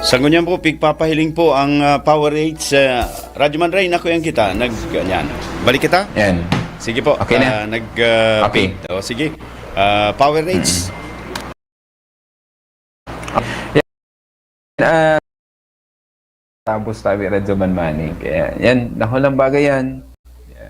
Sa ngunyan po, pigpapahiling po ang, ah, power rates. Ah, Radyo Man Ray, nakuyan kita. Nag, yan. Balik kita? Yan. Sige po. Okay na. Ah, nag, ah, Okay. pig-, oh, sige. Ah, power rates. Mm. Ah, tapos tabi, Radyo Man Manny. Kaya yan, dakulang bagay yan.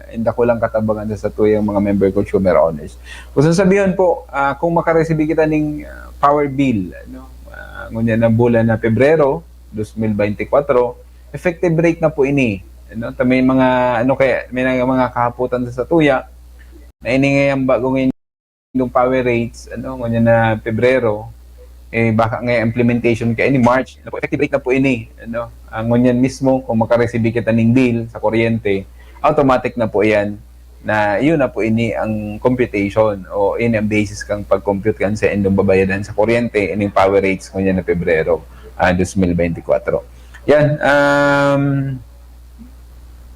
And dakulang katabangan sa satuyang mga member consumer owners. Gusto sabihon po, ah, kung makaresibi kita ning, ah, power bill, ano, ah, ngunyan na bulan na Pebrero, dos mil bente kwatro, effective rate na po ini. Ano, ta may mga, ano kaya, may mga, mga kahapotan sa satuya, na ini ngayang bago ngayon yung power rates, ano, ngunyan na Pebrero, eh, baka nga implementation kaya ni March, ano po, effective rate na po ini, ano, ang ngunyan mismo, kung makaresibi kita ning bill sa kuryente, automatic na po yan, na yun na po ini ang computation o ini ang basis kang pag-compute kan sa indong babayadan sa kuryente, ining power rates ngunyan na Pebrero, ah, dos mil bente kwatro. Yan, um,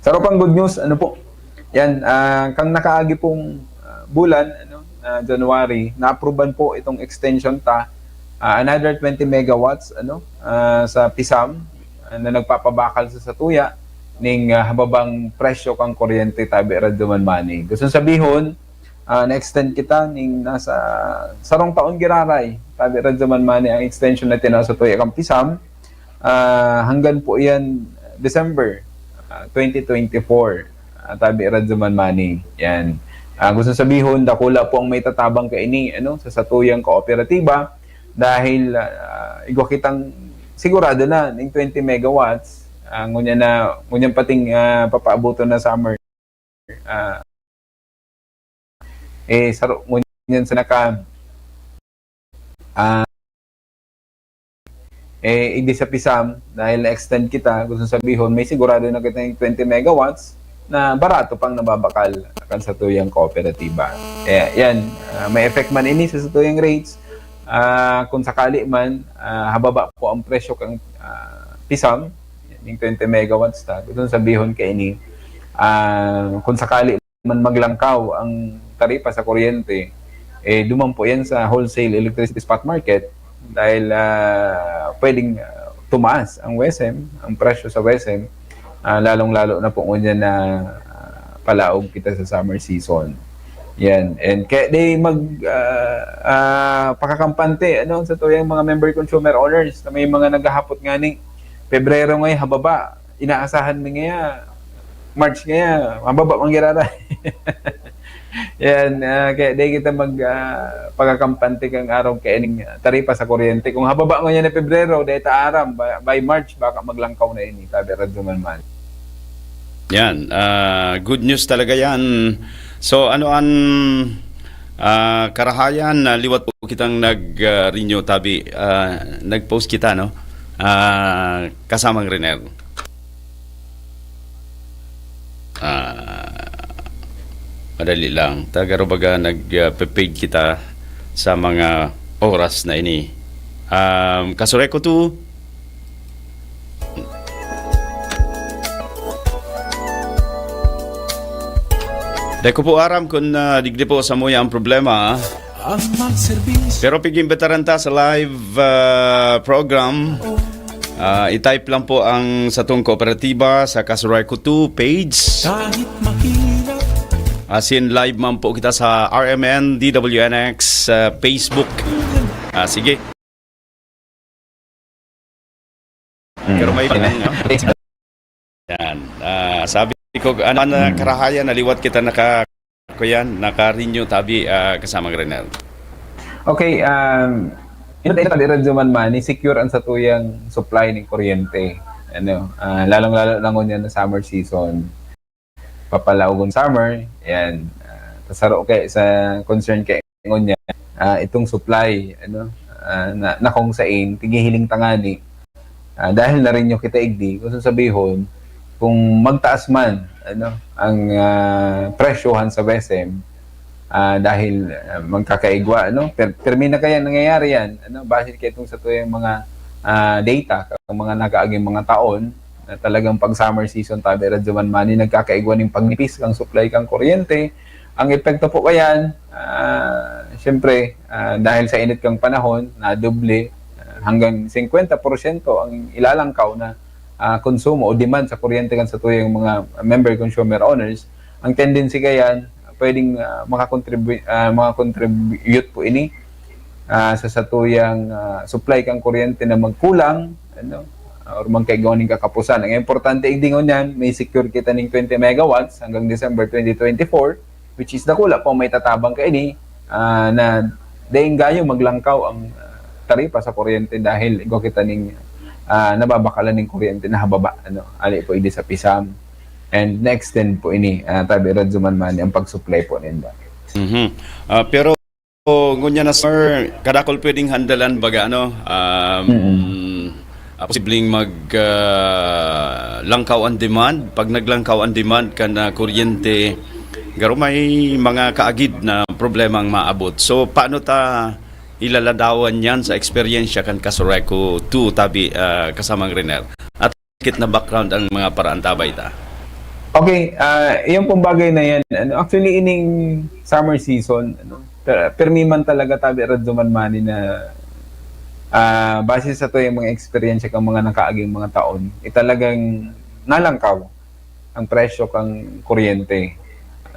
sa pang good news, ano po, yan, ah, kang nakaagi pong, ah, bulan, ano, ah, January, na-approvean po itong extension ta, ah, another twenty megawatts, ano, ah, sa PISAM, ah, na nagpapabakal sa satuya ning, ah, hababang presyo kang kuryente tabi Radyo Man Manny. Gusto sabihon, ah, na-extend kita ning nasa sarong taon giraray, tabi Radyo Man Manny, ang extension na tinao sa tuya kang PISAM, ah, hanggan po yan December, ah, twenty twenty-four, ah, tabi Radyo Man Manny. Yan. Ah, gusto sabihon, dakula po ang may tatabang kaini, ano, sa satuyang kooperatiba dahil, ah, igwa kitang sigurado na ning twenty megawatts, ah, ngunyan na, ngunyan pating, ah, papaabuton na summer. Ah, eh, saro, ngunyan sa naka, ah, eh, hindi sa PISAM, dahil na-extend kita, gusto sabihon, may sigurado na kita yung twenty megawatts na barato pang nababakal kan satuyang kooperatiba. Eh, yan, ah, may effect man ini sa satuyang rates. Ah, kung sakali man, ah, hababa po ang presyo kang, ah, PISAM, yung twenty megawatts ta, gusto sabihon kaini, ah, kung sakali man maglangkaw ang taripa sa kuryente, eh, duman po yan sa wholesale electricity spot market dahil, ah, pwedeng, ah, tumaas ang WESM, ang presyo sa WESM, Ah, lalong-lalo na po ngunyan na, ah, palaog kita sa summer season. Yan. And kaya di mag, ah, ah, pakakampante, ano, sa tuyang mga member consumer owners na may mga naghahapot nga ni Pebrero ngayon, hababa. Inaasahan mi ngaya, March ngaya, mababa man giraray. Yan, ah, kaya di kita mag, ah, pakakampante kan arog kaining, ah, taripa sa kuryente. Kung hababa ngunyan na Pebrero, di ta aram, by, by March, baka maglangkaw na ini, tabi Radyo Manman. Yan, ah, good news talaga yan. So, ano an, ah, karahayan na liwat po kitang nag, ah, renew, tabi, ah, nag-post kita, no? Ah, kasamang Riner. Ah, madali lang. Tagaro baga nag, ah, pe-paid kita sa mga oras na ini. Um, Kasureko two. Dai ko po aram kung, ah, digdi po samuya ang problema. Ang magserbisyo. Pero pig-imbitaran ta sa live, ah, program. Ah, i-type lang po ang satong kooperatiba sa Kasureko two page. Kahit mahirap. Asin live man po kita sa R M N, D W N X, ah, Facebook. Ah, sige. Pero may bilang, no? Yan. Ah, sabi ko, ano na karahayan, naliwat kita naka, ko yan, naka-renew tabi, ah, kasamang Renel. Okay, um, ito, ito tabi Radyo Manman, ni secure ang satuyang supply ng kuryente. Ano, ah, lalong-lalo na ngunyan na summer season. Papalaogon summer, yan. Ah, tasaro kay sa concern kay ngunyan, ah, itong supply, ano, ah, na, na kung sain, tighihiling tangani. Ah, dahil na-renew kita igdi, kung sabihon, kung magtaas man, ano, ang, ah, presyohan sa WESM, ah, dahil, ah, magkakaigwa, ano, per, permi na kaya nangyayari yan, ano, base kay itong sa tuyang mga, ah, data, ang mga nakaaging mga taon, na talagang pag summer season, tabi Radyo Manman, nagkakaigwa ning pagnipis kang supply kang kuryente. Ang epekto po kayan, ah, siyempre, ah, dahil sa init kang panahon, na doble, ah, hanggang singkwenta porsyento ang ilalangkaw na, ah, konsumo o demand sa kuryente kan sa tuyang mga member consumer owners. Ang tendency kayan, pwedeng, ah, makakontribu-, ah, makakontribute po ini, ah, sa satuyang, ah, supply kang kuryente na magkulang, ano, ah, or magkaigwa ning kakapusan. Ang importante, igdi ngunyan, may secure kita ning twenty megawatts hanggang December twenty twenty-four, which is dakula pa may tatabang kaini, ah, na daing gayo maglangkaw ang, ah, taripa sa kuryente dahil igwa kita ning, ah, nababakalan ning kuryente na hababa, ano, ali po igdi sa PISAM. And na-extend po ini, ah, tabi Radyo Manman, ang pag-supply po ninda. Mhm. Ah, pero ngunyan na, sir, kadakol pwedeng handalan baga, ano, um, ah, posibleng mag, ah, langkaw ang demand. Pag naglangkaw ang demand kan, ah, kuryente, garo may mga kaagid na problema ang maabot. So, paano ta ilaladawan yan sa eksperyensya kan Kasureko two, tabi, ah, kasamang Renel? At kit na background ang mga paraantabay ta. Okay, ah, yung pong bagay na yan, ano, actually, ining summer season, ano, per, permi man talaga, tabi Radyo Manman, na, ah, base sa to yung mga eksperyensya kang mga nakaaging mga taon, eh, talagang nalangkaw ang presyo kang kuryente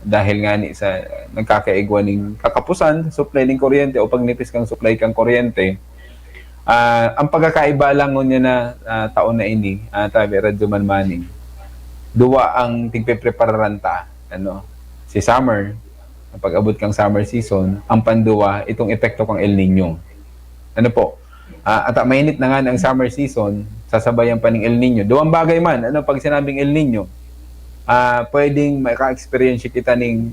dahil nga ni sa nagkakaigwa ning kakapusan sa supply ning kuryente o pagnipis kang supply kang kuryente. Ah, ang pagkakaiba lang ngunyan na, ah, taon na ini, ah, tabi Radyo Manman, duwa ang tigpeprepararan ta, ano, si summer, ang pag-abot kang summer season, ang panduwa, itong epekto kang El Nino. Ano po? Ah, ata mainit na nga ang summer season, sasabayan pa ning El Nino. Duwang bagay man, ano, pag sinabing El Nino, ah, pwedeng maka-experience kita ning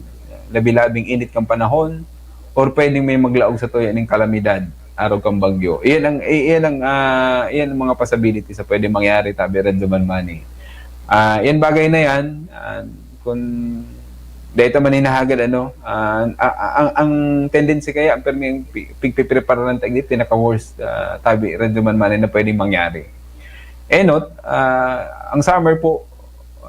labi-labing init kang panahon, or pwedeng may maglaog sa tuya ning kalamidad, arog kang bagyo. Iyan ang, i-, iyan ang, ah, iyan ang mga possibility sa pwedeng mangyari, tabi Radyo Manman. Ah, iyan bagay na yan, ah, kung dahil man hinahagad, ano, ah, a-, a-, ang, ang tendency kaya, ang permi ang pi-, pigpiprepararan ta igdi, pinaka-worst, ah, tabi Radyo Manman na pwedeng mangyari. Enot, ah, ang summer po,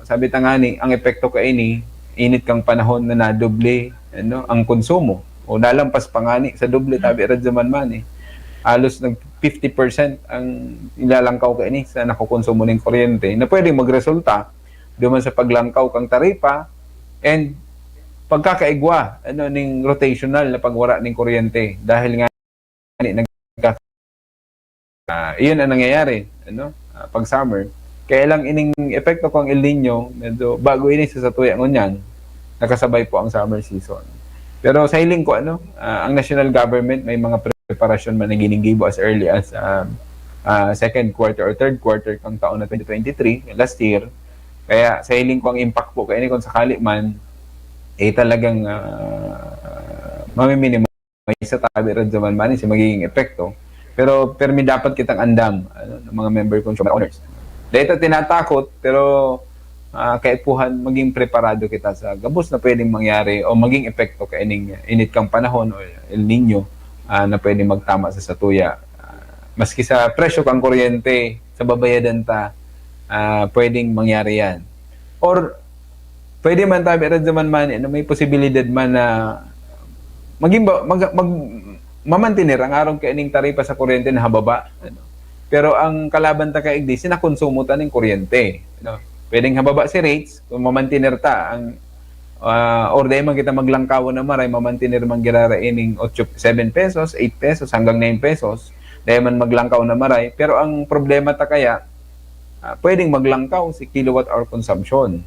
sabi ta nga ni, ang epekto kaini, init kang panahon na nadoble, ano, ang konsumo. O nalampas pa nga ni, sa doble, tabi Radyo Manman. Halos nag fifty percent ang ilalangkaw kaini sa nakukonsumo ning kuryente na pwedeng magresulta duman sa paglangkaw kang taripa, and pagkakaigwa, ano, ning rotational na pagwara ning kuryente dahil nga ni nagka-, ah, iyon ang nangyayari, ano, ah, pag summer. Kaya lang ining epekto kang El Nino, medyo bago ini sa satuya ngunyan, nakasabay po ang summer season. Pero sa hiling ko, ano, ah, ang national government may mga preparasyon man na ginigibo as early as, ah, ah, second quarter or third quarter kang taon na twenty twenty-three, last year. Kaya sa hiling ko ang impact po kaini kung sakali man, eh, talagang, ah, mami-minimize sa tabi Radyo Manmani sa magiging epekto. Pero permi dapat kitang andam, ano, ng mga member consumer owners. Dahil ito tinatakot, pero, ah, kaipuhan maging preparado kita sa gabos na pwedeng mangyari o maging epekto kaining init kang panahon o El Nino, ah, na pwedeng magtama sa satuya. Ah, maski sa presyo kang kuryente, sa babayadan ta, ah, pwedeng mangyari yan. Or pwede man tabi Radyo Manmani, ano, may posibilidad man na maging ba, mag, mag, mamantiner ang arog kaining taripa sa kuryente na hababa, ano. Pero ang kalaban ta kaigdi, sinakonsumo ta ning kuryente, ano. Pwedeng hababa si rates kung mamantiner ta ang, ah, or dahil man kita maglangkawon na maray, mamantiner man girara ining otso, seven pesos, eight pesos, hanggang nine pesos, dahil man maglangkaw na maray. Pero ang problema ta kaya, ah, pwedeng maglangkaw si kilowatt hour consumption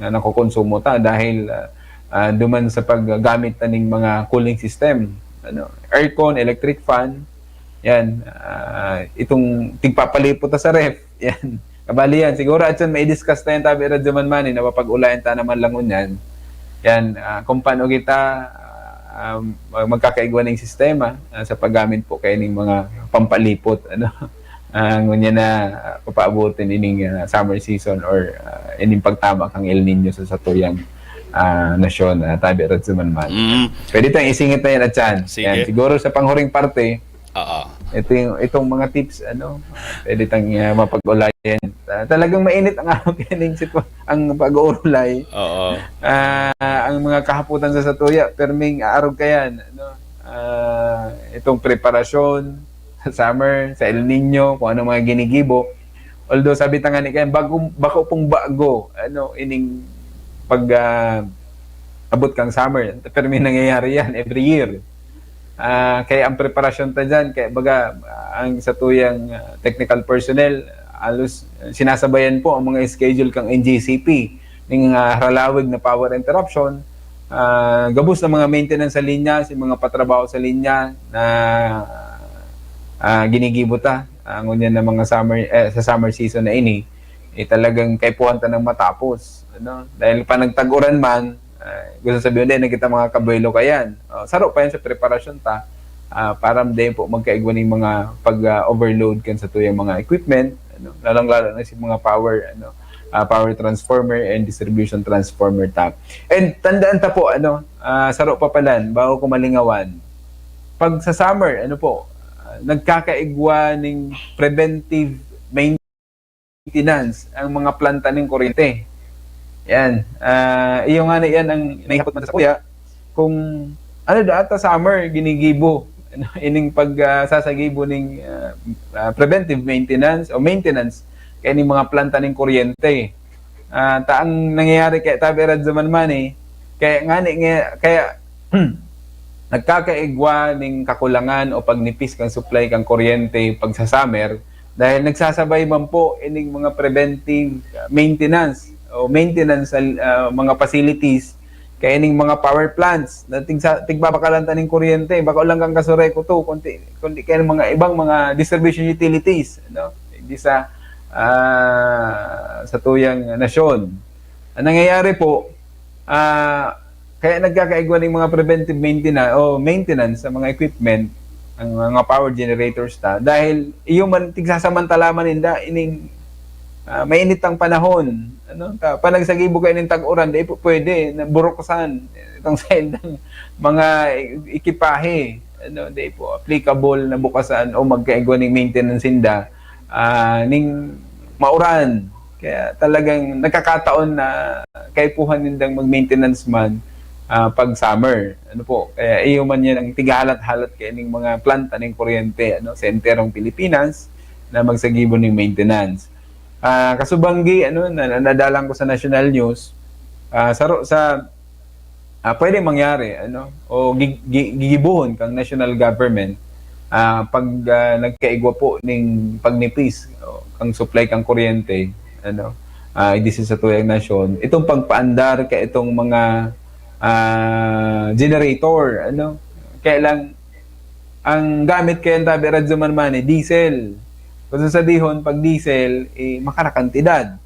na nakokonsumo ta dahil, ah, ah, duman sa paggamit ta ning mga cooling system, ano, aircon, electric fan, yan, ah, itong tigpapalipot ta sa ref, yan. Kabali yan, siguro atyan mai-discuss ta yan, tabi Radyo Manmani, napapag-ulayan ta naman lang ngunyan. Yan, ah, kung paano kita, ah, um, magkakaigwa ning sistema, ah, sa paggamit po kaining mga pampalipot, ano. Ah, ngunyan na, ah, papaabotin ining, ah, summer season or, ah, ining pagtama kang El Nino sa satuyang, ah, nasyon, ah, tabi Radyo Manmani. Mm. Pwede tayong isingit na yan, atyan. Sige. Yan, siguro sa panghuring parte, Oo. Ito yung, itong mga tips, ano, pwede tang, ah, mapag-ulayan. Ah, talagang mainit ang araw kaning sitwa-, ang pag-uurulay. Oo. Ah, ang mga kahapotan sa satuya, perming aarog kayan, ano, ah, itong preparasyon sa summer, sa El Nino, kung anong mga ginigibo. Although sabi ta nga ni kayan, bago, bako pong bago, ano, ining pag, ah, abot kang summer. Pero may nangyayari yan every year. Ah, kaya ang preparasyon ta dyan, kaya baga, ah, ang satuyang, ah, technical personnel, halos, ah, sinasabayan po ang mga schedule kang N G C P, ning, ah, haralawig na power interruption, ah, gabos na mga maintenance sa linya, sa mga patrabaho sa linya na, ah, ginigibo ta, ah, ngunyan na mga summer, eh, sa summer season na ini, eh, talagang kaipuhan ta nang matapos, ano? Dahil pa nagtag-uran man, ah, gusto sabihin, "Dai na kita makakabuelo kayan." Oh, saro pa yan sa preparasyon ta, ah, para dai po magkaigwa ning mga pag, ah, overload kan satuyang mga equipment, ano? Lalong-lalo na sa mga power, ano, ah, power transformer and distribution transformer ta. And tandaan ta po, ano, ah, saro pa palan, bago ko malingawan, pag sa summer, ano po, ah, nagkakaigwa ning preventive maintenance ang mga planta ning kuryente. Yan. Ah, iyo nga na yan ang naihapot man sa kuya. Kung ano da ata summer, ginigibo. Ano, ining pag, ah, sasagibo ning, ah, ah, preventive maintenance o maintenance kaya ning mga planta ning kuryente. Ah, ta ang nangyayari kaya tabi Radyo Manmani, kaya ngani nga, kaya nagkakaigwa ning kakulangan o pagnipis kan supply kan kuryente pag sa summer, dahil nagsasabay man po ining mga preventive, ah, maintenance o maintenance sa, ah, mga facilities kaya ining mga power plants na tigsa-, tigbabakalan ta ning kuryente, bako lang kan Casureco two, kundi, kundi kaya mga ibang mga distribution utilities, no? Di sa, ah, satuyang nasyon. Ang nangyayari po, ah, kaya nagkakaigwa ning mga preventive maintenance o maintenance sa mga equipment, ang mga power generators ta, dahil iyo man, tigsasamantala man ninda ining, ah, mainit ang panahon, ano, ta, panagsagibo kayo ning tag-uran, di po pwede na buruksan itong sa indang mga ekipahe, ano, di po applicable na bukasan o magkaigwa ning maintenance inda, ah, ning mauran. Kaya talagang nagkakataon na kaipuhan nindang mag-maintenance man, ah, pag summer. Ano po? Kaya iyo man yan ang tigahalat-halat kaya ning mga planta ning kuryente, ano, sa enterong Pilipinas na magsagibo ning maintenance. Ah, kasubanggi, ano, na, na, nadalan ko sa national news, ah, saro sa, ah, pwedeng mangyari, ano, o gi-, gi-, gigibohon kang national government, ah, pag, ah, nagkaigwa po ning pagnipis, o, kang supply kang kuryente, ano, ah, diri sa satuyang nasyon, itong pagpaandar ka itong mga, ah, generator, ano. Kaya lang, ang gamit kayan tabi radyo man man, eh, diesel. Kung sasadihon, pag diesel, eh, makarakantidad.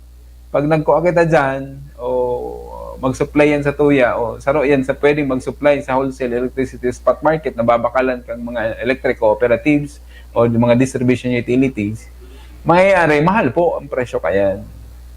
Pag nagkua kita dyan, o mag-supply yan sa tuya, o saro yan sa pwedeng mag-supply sa wholesale electricity spot market na babakalan kang mga electric cooperatives o yung mga distribution utilities, mangyayari, mahal po ang presyo kayan.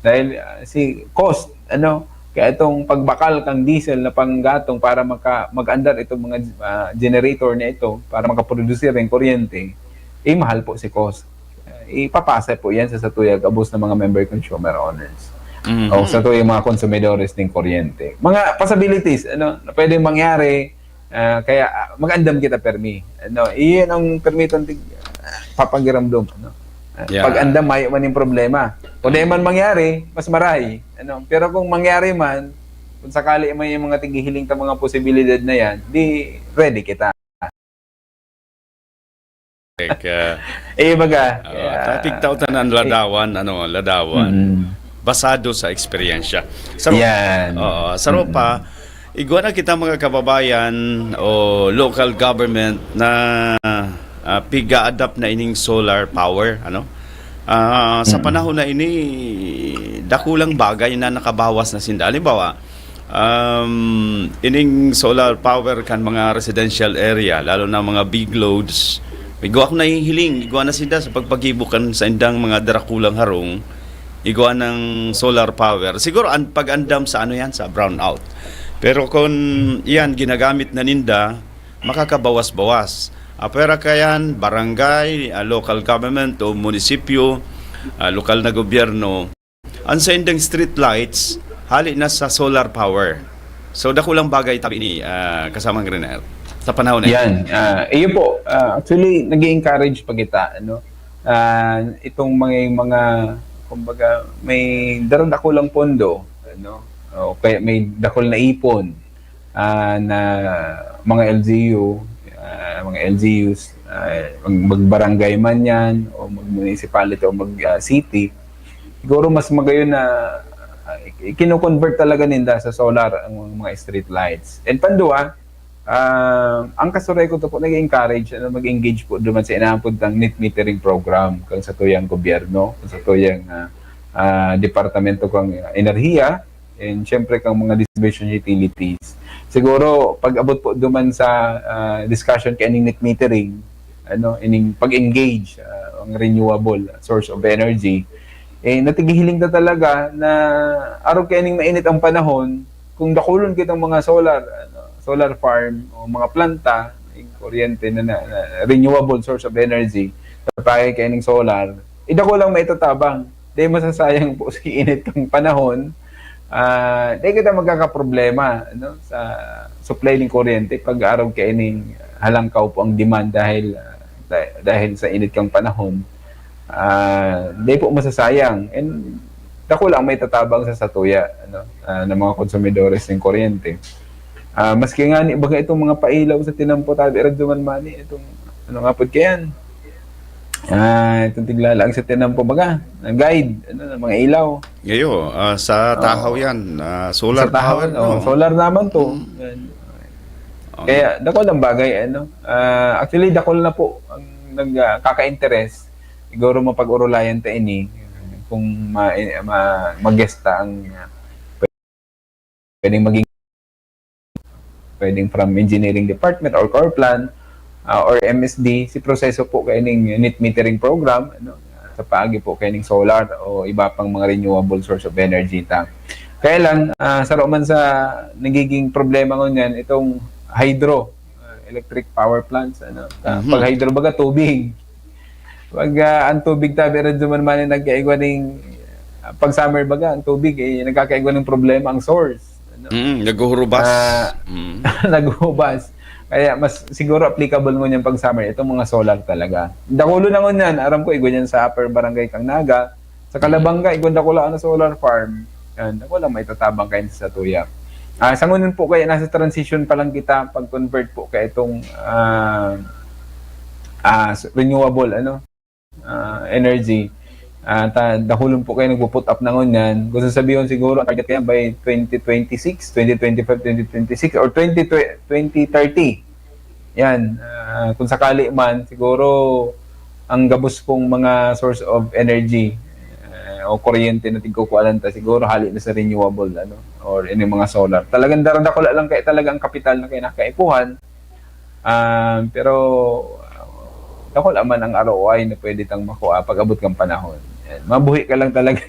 Dahil, ah, si cost, ano, kaya itong pagbakal kang diesel na panggatong para maka-, mag-andar itong mga, ah, generator na ito para makaproduce ng kuryente, eh, mahal po si cost. Ah, ipapasa po yan sa satuyang gabos ng mga member consumer owners. Mhm. O sa tuyang mga konsumidores ng kuryente. Mga possibilities, ano, na pwedeng mangyari, ah, kaya, ah, mag-andam kita permi. Ano, iyan ang permitong tig-, ah, papagiramdom, ano. Ah, Yeah. Pag andam, mayo man yung problema. Kung di man mangyari, mas maray. Ano, pero kung mangyari man, kung sakali may mga tighihiling ta mga posibilidad na yan, di ready kita. Correct, ah. Eh, baga, Ah, yeah. Tatig tao tanan ladawan, ano, ladawan. Mm. Basado sa eksperyensya. Sa ro-, Yan. Oo, sa Mm. ropa, igwa na kita mga kababayan o local government na, ah, piga-adapt na ining solar power, ano? Ah, sa Mm. panahon na ini, dakulang bagay na nakabawas na sinda. Halimbawa, um, ining solar power kan mga residential area, lalo na mga big loads, igwa ako nahihiling, igwa na sinda sa pagpagibo kan saindang mga darakulang harong, igwa ng solar power. Siguro an-, pag-andam sa ano yan, sa brownout. Pero kung yan, ginagamit na ninda, makakabawas-bawas. Apwera kayan, barangay, ah, local government o munisipyo, ah, lokal na gobyerno, ang saindang street lights, hali na sa solar power. So, dakulang bagay tabi ni, ah, kasamang Renel, sa panahon na Yan. Ah, iyo po, ah, actually, nag-i-encourage pa kita, ano? Ah, itong mga, mga, kumbaga, may dakulang pondo, ano? O kaya may dakul na ipon, ah, na mga L G U, ah, mga L G Us, ah, mag-, magbarangay man yan, o mag-municipality, o mag, ah, city, siguro mas magayon na, ah, kino-convert talaga ninda sa solar ang mga street lights. And pandua, ah, ang Kasuray ko to po, nag-encourage, ano, mag-engage po duman sa inaapod ng net metering program, kang sa tuyang gobyerno, kang sa tuyang, ah, ah, departamento kang enerhiya, and syempre kang mga distribution utilities. Siguro, pag abot po duman sa, ah, discussion kay aning net metering, ano, ining pag-engage, ah, ang renewable source of energy, eh, natigihiling ta talaga na arog kay aning mainit ang panahon, kung dakulon kitang mga solar, ano, solar farm o mga planta, yung kuryente na, na, na renewable source of energy, sa pagay kay aning solar, idako lang maitatabang. Di masasayang po sa init ng panahon, ah, di kita magkakaproblema, ano, sa supply ng kuryente pag arog kay ining halangkaw po ang demand dahil, ah, dah-, dahil sa init kang panahon. Ah, di po masasayang. And dako lang may tatabang sa satuya, ano, ah, ng mga konsumidores ng kuryente. Ah, maski nga ni, baga itong mga pailaw sa tinampo, tabi, Radyo Man Mani, itong, ano nga po kayan? Ah, itong tiglalaag sa tinampo, baga, na guide, ano, ng mga ilaw. Ngayon, ah, sa Oo. tahaw yan, ah, solar Sa tahaw, power, oh, no? Solar naman to. Mm. Yan. Okay. Kaya, dakul ang bagay, ano. Ah, actually, dakul na po ang nag, ah, kaka-interest. Siguro mapag-urulayan ta ini kung ma-, ma-, magesta ang, ah, pwedeng maging, pwedeng from engineering department or power plant, ah, or M S D, si proseso po kaining net metering program, ano, sa paagi po kaining solar o iba pang mga renewable source of energy ta. Kaya lang, ah, saro man sa nagiging problema ngunyan, itong hydro, ah, electric power plants, ano. Ah, Mhm. Pag hydro, baga tubig. Pag, ah, ang tubig tabi, Radyo Man Mani, nagkaigwa ning, ah, pag summer, baga, ang tubig, eh, nagkakaigwa ng problema ang source, ano? Mm, naghuhurubas. Ah, Mm. naghuhubas. Kaya mas siguro applicable ngunyan pag summer, itong mga solar talaga. Dakulo na ngunyan, aram ko, igwa dyan sa Upper Barangay Kang Naga, Sa Calabanga, igwa dakula na solar farm. Yan, dakula maitatabang kayo sa tuya. Ah, sa ngunyan po kaya nasa transition pa lang kita pag-convert po kaya itong, ah, ah, s-, renewable, ano, ah, energy. Ah, ta-, dahulon po kayo nagpo-put up na ngunyan. Gusto sabihin siguro, ang target kaya by twenty twenty-six, twenty twenty-five, twenty twenty-six, or twenty, twenty thirty. Yan, ah, kung sakali man, siguro ang gabos pong mga source of energy, eh, o kuryente na tigkukuhanan ta, siguro hali na sa renewable, ano, or ini mga solar. Talagang daradakula lang kaya talaga ang kapital na kinakaipuhan. Ah, pero dakula man ang R O I na pwede tang makuha pag abot kang panahon. Yan. Mabuhi ka lang talaga.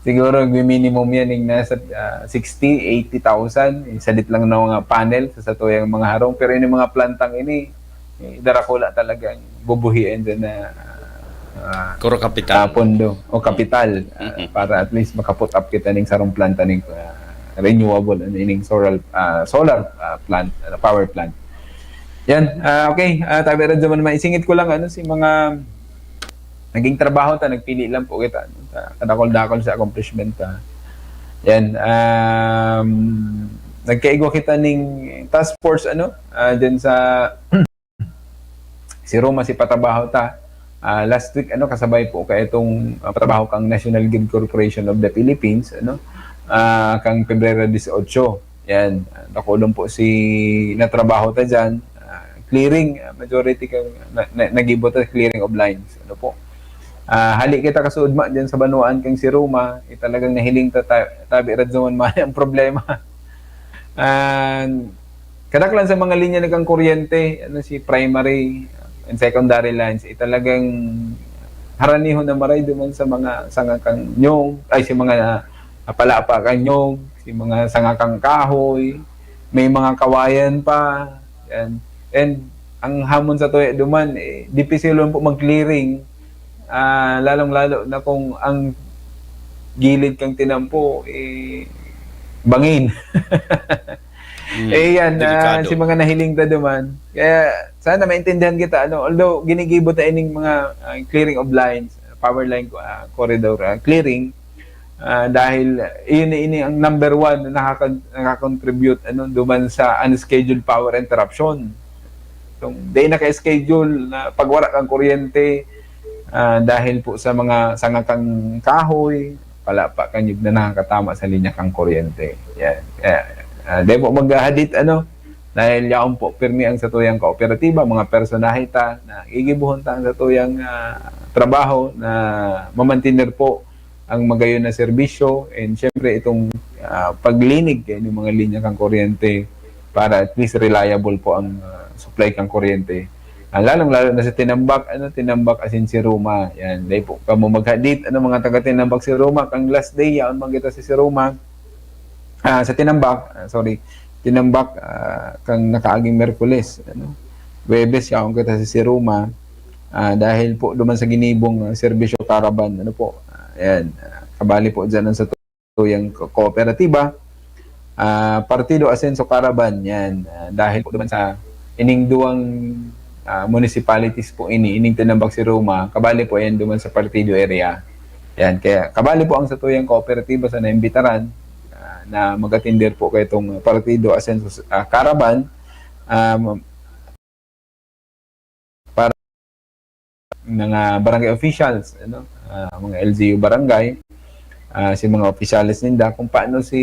Siguro, minimum yan, yung nasa, ah, sixty, eighty thousand, yung sadit lang ng mga panel sa satuyang mga harong. Pero yung mga plantang ini, eh, darakula talagang bubuhian dyan na, ah, Kuro kapital. ah, pondo o kapital, ah, Mm-mm. para at least makaput up kita ning sarong planta ning, ah, renewable, ano, ining solar, ah, solar, ah, plant, ah, power plant. Yan, ah, okay. Ah, tabi ra naman, maisingit ko lang, ano, si mga naging trabaho ta, nagpili lang po kita, ano, ta, kadakol-dakol sa accomplishment ta. Yan, um, nagkaigwa kita ning task force, ano, ah, dyan sa si Roma, si patrabaho ta. Ah, last week, ano, kasabay po kaya itong, ah, patrabaho kang National Grid Corporation of the Philippines, ano, ah, kang Pebrero dieciocho. Yan, ah, nakulong po si natrabaho ta dyan. Ah, clearing, ah, majority kang na, na, nagibo ta clearing of lines. Ano po? Ah, hali kita kasuudma dyan sa banwaan kang si Roma, eh, talagang nahiling ta, ta tabi radyo man ang problema. Ah, kadaklan sa mga linya na kang kuryente, ano, si primary and secondary lines, eh, talagang haranihon na maray duman sa mga sanga kang nyog, ay, si mga, ah, palapa kang nyog, si mga sanga kang kahoy, may mga kawayan pa, yan. And ang hamon sa tuya duman, eh, dipisil po mag-clearing, ah, lalong-lalo na kung ang gilid kang tinampo, eh, bangin. Mm, Eh, yan, ah, delikado. Si mga nahiling ta duman. Kaya sana maintindihan kita, ano, although ginigibo ta ining mga, ah, clearing of lines, power line, ah, corridor, ah, clearing, ah, dahil yun na ini ang number one na nakaka-, nakakontribute, ano, duman sa unscheduled power interruption. Kung di naka-schedule na pagwara kang kuryente, ah, dahil po sa mga sanga kang kahoy, palapa kang nyog na nakakatama sa linya kang kuryente. Yan. Kaya, ah, di po maghahadit, ano, dahil yaon po pirmi ang satuyang kooperatiba, mga personahe ta, na gigibohon ta ang satuyang, ah, trabaho na mamantener po ang magayon na serbisyo, and syempre itong, ah, paglinig kay mga linya kang kuryente para at least reliable po ang, ah, supply kang kuryente. Ah, lalong-lalo na sa Tinambak, ano, Tinambak asin si Roma. Yan, dahil po kamo maghadit, ano, mga taga Tinambak si Roma, kang last day, yaon man kita sa si Roma. Ah, sa Tinambak, ah, sorry, Tinambak, ah, kang nakaaging Merkules, ano, Huwebes, yaon kita sa si Roma. Ah, dahil po duman sa ginibong, ah, serbisyo caravan, ano po, ah, yan, ah, kabali po dyan ang sa tuyang ko-, kooperatiba, ah, Partido Asenso Caravan, yan. Ah, dahil po duman sa ining duwang, ah, municipalities po ini, ining Tinambak si Roma, kabali po yan duman sa Partido area. Yan, kaya kabali po ang satuyang kooperatiba sa naimbitaran, ah, na mag-atender po kay itong Partido Asenso, ah, Caravan, um, para mga barangay officials, ano, ah, mga L G U barangay, ah, si mga opisyales ninda, kung paano si,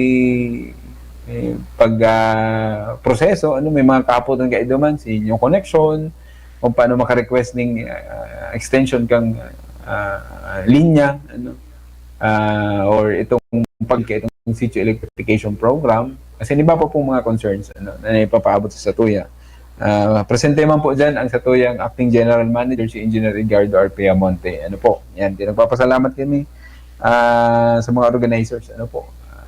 eh, pag, ah, proseso, ano, may mga kahapotan kaiduman, si inyong connection, kung paano maka-request ning, ah, extension kang, ah, linya, ano, ah, or itong pag-, itong sitio electrification program, kasi iba pa pong mga concerns, ano, na ipapaabot sa satuya. Ah, presente man po dyan ang satuyang Acting General Manager, si Engineer Edgardo R. Piamonte. Ano po, yan, di nagpapasalamat kami, ah, sa mga organizers. Ano po, ah,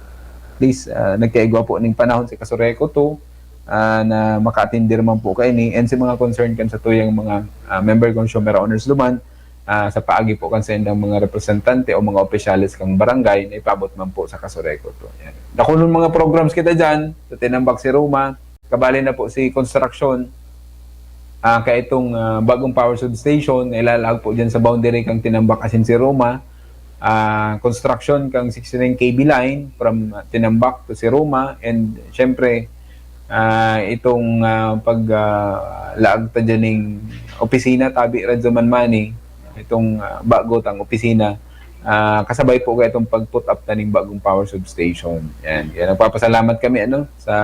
please, ah, nagkaigwa po ning panahon si Kasureko to, ah, na makaatindi man po kaini, and sa mga concern kan satuyang mga, ah, member consumer owners duman, ah, sa paagi po kan saindang mga representante o mga opisyales kang barangay na ipabot man po sa Kasureko to. Yan. Dakulon mga programs kita dyan, sa Tinambak si Roma, kabali na po si construction, ah, kaitong, ah, bagong power substation na ilalaag po dyan sa boundary kang Tinambak asin si Roma. ah, construction kang sixty-nine K V line from Tinambac to Siroma, and syempre, ah, itong, ah, pag, ah, laag ta dyan ning opisina, tabi Radyo Manmani, itong, ah, bago tang opisina, ah, kasabay po ka itong pag-put up ta ning bagong power substation. Yan. Kaya nagpapasalamat kami, ano, sa,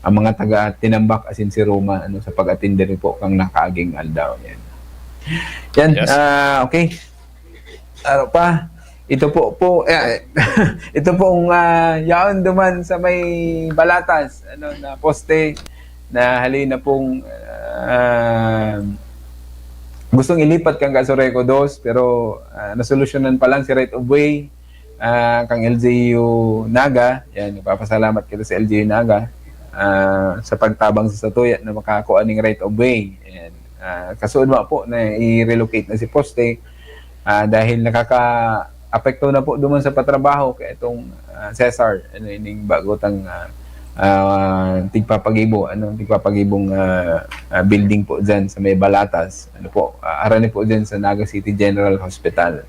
ang mga taga Tinambac asin Siroma, ano, sa pag-atender po kang nakaaging aldaw. Yan. Yan, Yes. ah, okay. Ano pa? Ito po, po, eh, ito pong, ah, yaon duman sa may Balatas, ano, na poste na halina pong, ah, gustong ilipat kan Casureco dos, pero, ah, nasolusyonan pa lang si right of way, ah, kang L G U Naga. Yan, nagpapasalamat kita sa L G U Naga, ah, sa pagtabang sa satuya na makakuha ning right of way. Yan. Ah, kasuodma po na i-relocate na si poste, ah, dahil nakakaapekto na po duman sa patrabaho kaya itong, ah, Cesar, ano, ining bago tang, ah, ah, tigpapagibo, ano, tigpapagibong, ah, ah, building po dyan sa may Balatas. Ano po, ah, harani po dyan sa Naga City General Hospital.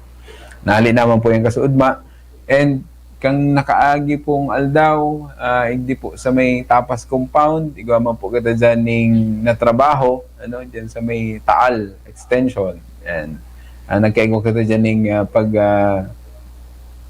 Nali naman po yung kasuodma. And kang nakaagi pong aldaw, ah, hindi po sa may Tapas Compound, igwa man po kita dyan ning natrabaho, ano, dyan sa may Taal Extension. Yan. Ah, nagkaigwa kita dyan ning, ah, pag, ah,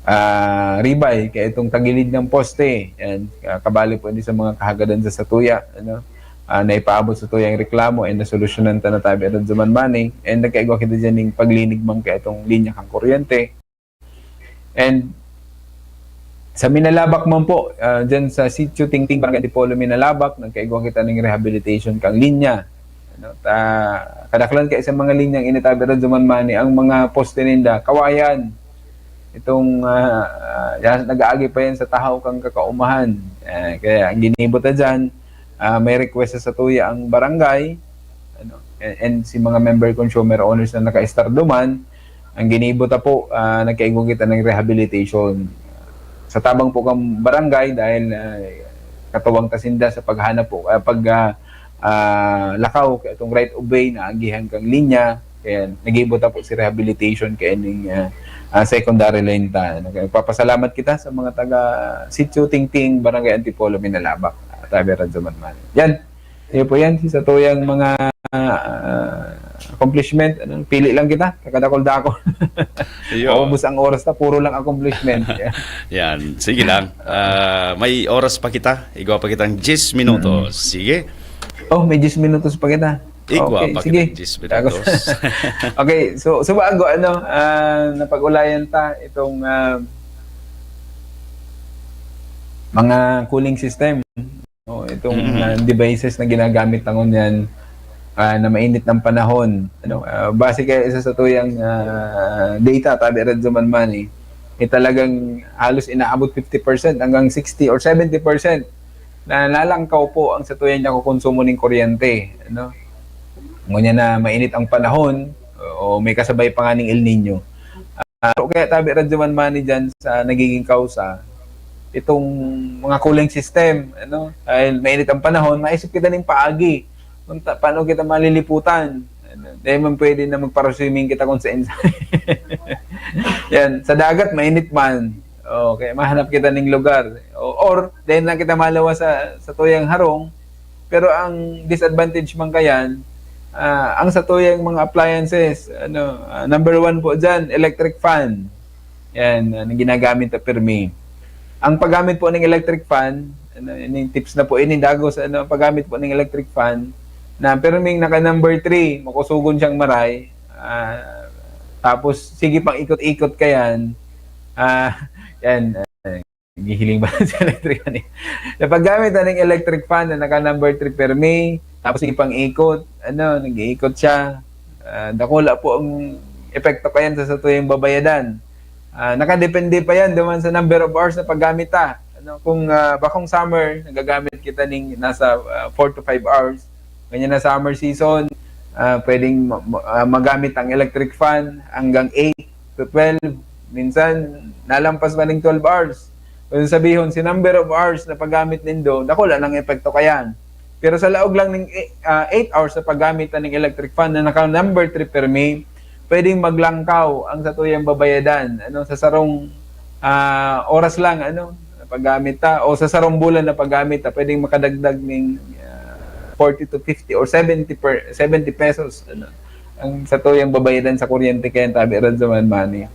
ah, ribay kaya itong tagilid ng poste. Yan. Ah, kabali po hindi sa mga kahagadan sa satuya, ano, ah, naipaabot sa tuyang reklamo and nasolusyonan ta na tabi at duman money. And nagkaigwa kita dyan ning paglinig man kaya itong linya kang kuryente. And sa Minalabac man po, ah, dyan sa Sitio Tingting, Barangay Antipolo, Minalabac, nagkaigwa kita ning rehabilitation kang linya. Ano, ta, kadaklan kaya sa mga linyang initabi ra duman money, ang mga poste ninda, kawayan. Itong, ah, ah, yan, nag-aagi pa yan sa tahaw kang kakaumahan. Eh, kaya ang ginibo ta dyan, ah, may request sa satuya ang barangay, ano, and, and si mga member consumer owners na naka-estar duman, ang ginibo ta po, ah, nagkaigwa kita ng rehabilitation. Sa tabang po kang barangay, dahil, ah, katuwang ta sinda sa paghanap po, ah, pag, ah, ah, lakaw, kaya itong right of way na agihan kang linya, kaya nagibo ta po si rehabilitation kaya ning, ah, ah, secondary line ta. Ano, kaya nagpapasalamat kita sa mga taga Sitio Tingting, Barangay Antipolo, Minalabac, Tabi Radyo Manman. Yan. Iyo po yan, sa tuyang mga, ah, accomplishment, ano, pili lang kita, kakadakol-dakol. Iyo. Maubos ang oras na, puro lang accomplishment. Yan, sige lang. Ah, may oras pa kita, igwa pa kitang diyes minutos. Mm. Sige. Oh, may diyes minutos pa kita. Igwa Okay, pa sige. kitang diyes minutos. Okay, so, so bago, ano, ah, napag-ulayan ta itong, ah, mga cooling system. Oh, itong, Mm. ah, devices na ginagamit ta ngunyan, ah, na mainit ng panahon. Ano, ah, base kaya isa sa tuyang, ah, data, tabi Radyo Manmani, eh, talagang halos inaabot fifty percent hanggang sixty or seventy percent na nalangkaw po ang sa tuyang nakukonsumo ning kuryente, ano. Ngunyan na mainit ang panahon, o may kasabay pa nga ning El Niño. Ah, pero kaya tabi Radyo Manmani dyan sa nagiging kausa, itong mga cooling system, ano, dahil mainit ang panahon, maisip kita ning paagi. Kung ta-, paano kita maliliputan? Ano, dahil man pwede na magpara-swimming kita kung saan-saan. Yan, sa dagat, mainit man. Okay, mahanap kita ning lugar. O, or, dahil na kita malawa sa, sa tuyang harong, pero ang disadvantage man kayan, ah, ang sa tuyang mga appliances, ano, ah, number one po dyan, electric fan. Yan, ah, na ginagamit na pirmi. Ang paggamit po ng electric fan, ano, ini tips na po, ini dagos, ano, ang paggamit po ng electric fan, na pirming naka number three, makusugon siyang maray, ah, tapos sige pang ikot-ikot kayan, ah, yan, ah, naghihiling ba sa electric fan eh. Sa paggamit na ng electric fan na naka number three permi, tapos sige pang ikot, ano, nag-iikot siya. Ah, dakula po ang epekto kayan sa satuyang babayadan. Ah, nakadepende pa yan duman sa number of hours na paggamit ta. Ano, kung, ah, bakong summer, nagagamit kita ning nasa, ah, four to five hours. Ganyan na summer season, ah, pwedeng ma-, ma-, ah, magamit ang electric fan hanggang eight to twelve. Minsan, nalampas pa ning twelve hours. Kung sabihon, si number of hours na paggamit nindo, dakula nang epekto kayan. Pero sa laog lang ning, eh, ah, eight hours na paggamit na ning electric fan na naka number three permi, pwedeng maglangkaw ang satuyang babayadan, ano, sa sarong, ah, oras lang, ano, na paggamit ta, o sa sarong bulan na paggamit ta, pwedeng makadagdag ning, ah, forty to fifty or seventy per, seventy pesos, ano, ang satuyang babayadan sa kuryente kayan tabi Radyo Man Money.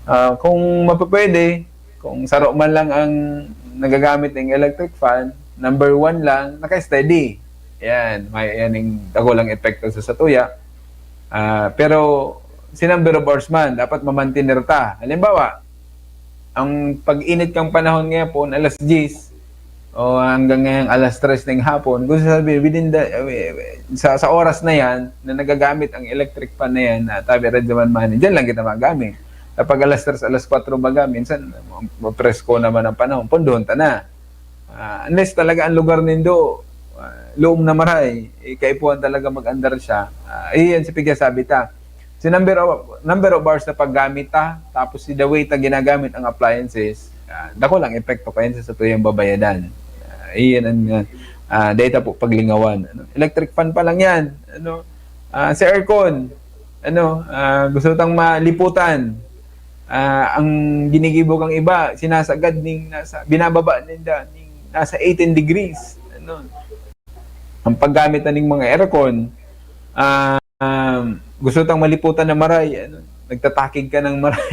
Ah, kung mapapwede, kung saro man lang ang nagagamit ning electric fan, number one lang, naka-steady. Yan, may, yan yung dakulang epekto sa satuya. Ah, pero, si number of hours man, dapat mamantener ta. Halimbawa, ang pag-init kang panahon ngayapon, alas diyes, o hanggang ngayong alas tres ng hapon, gusto sabihin, within the, sa, sa oras na yan, na nagagamit ang electric fan na yan, na tabi Radyo Man Money, dyan lang kita magamit. Kapag alas tres, alas kwatro baga, minsan, mapresko naman ang panahon, pundohon ta na. Ah, unless talaga ang lugar nindo, ah, luom na maray, eh, kaipuhan talaga mag-andar siya. Ah, iyan si pigya sabi ta. Si number of, number of hours na paggamit ta, tapos si the way ta ginagamit ang appliances, ah, dako lang epekto kayan sa satuyang babayadan. Ah, iyan ang, ah, ah, data po paglingawan. Ano? Electric fan pa lang yan. Ano? Ah, sa aircon, ano, ah, gusto tang maliputan. Ah, ang ginigibo kang iba, sinasagad ning nasa, binababa ninda ning nasa eighteen degrees. Ano? Ang paggamit na ning mga aircon, ah, um, gusto tang maliputan na maray, ano, nagtatakig ka ng maray.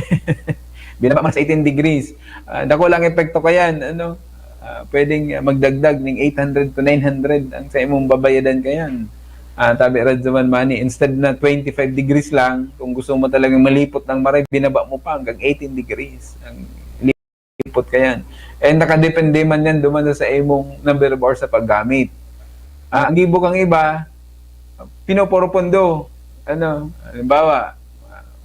Binaba man sa eighteen degrees. Ah, dako lang epekto kayan, ano, ah, pwedeng, ah, magdagdag ning eight hundred to nine hundred ang sa imong babayadan kayan. Ah, tabi Radyo Man Money, instead na twenty-five degrees lang, kung gusto mo talagang malipot ng maray, binaba mo pa hanggang eighteen degrees ang lipot kayan. And nakadepende man yan duman sa, sa imong number of hours sa paggamit. Ah, ang gibo kang iba, pinoporopondo. Ano, halimbawa,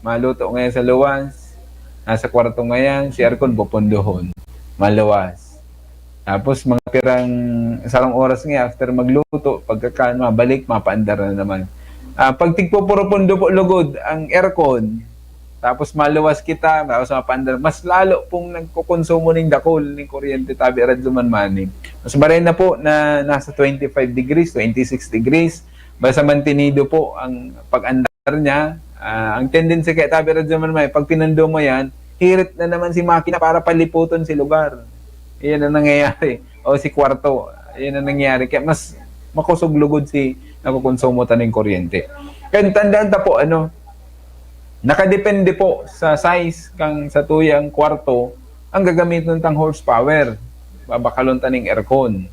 maluto ngayon sa luwas, nasa kwarto ngayon, si aircon popondohon. Maluwas. Tapos mga pirang sarong oras nga after magluto, pagkakan, mabalik, mapaandar na naman. Ah, pag tigpoporopondo po lugod ang aircon, tapos maluwas kita, tapos mapaandar, mas lalo pong nagkokonsumo ning dakul ning kuryente, tabi Radyo Man Money. Mas maray na po na nasa twenty-five degrees, twenty-six degrees, basta mantenido po ang pag-andar niya. Ah, ang tendency kaya, tabi Radyo Man Money, pag pinundo mo yan, hirit na naman si makina para paliputon si lugar. Iyan ang nangyayari. O si kwarto. Iyan ang nangyayari. Kaya mas makusog lugod si nakukonsumo ta ning kuryente. Kaya tandaan ta po, ano, nakadepende po sa size kang satuyang kwarto ang gagamiton tang horsepower. Babakalon ta ning aircon.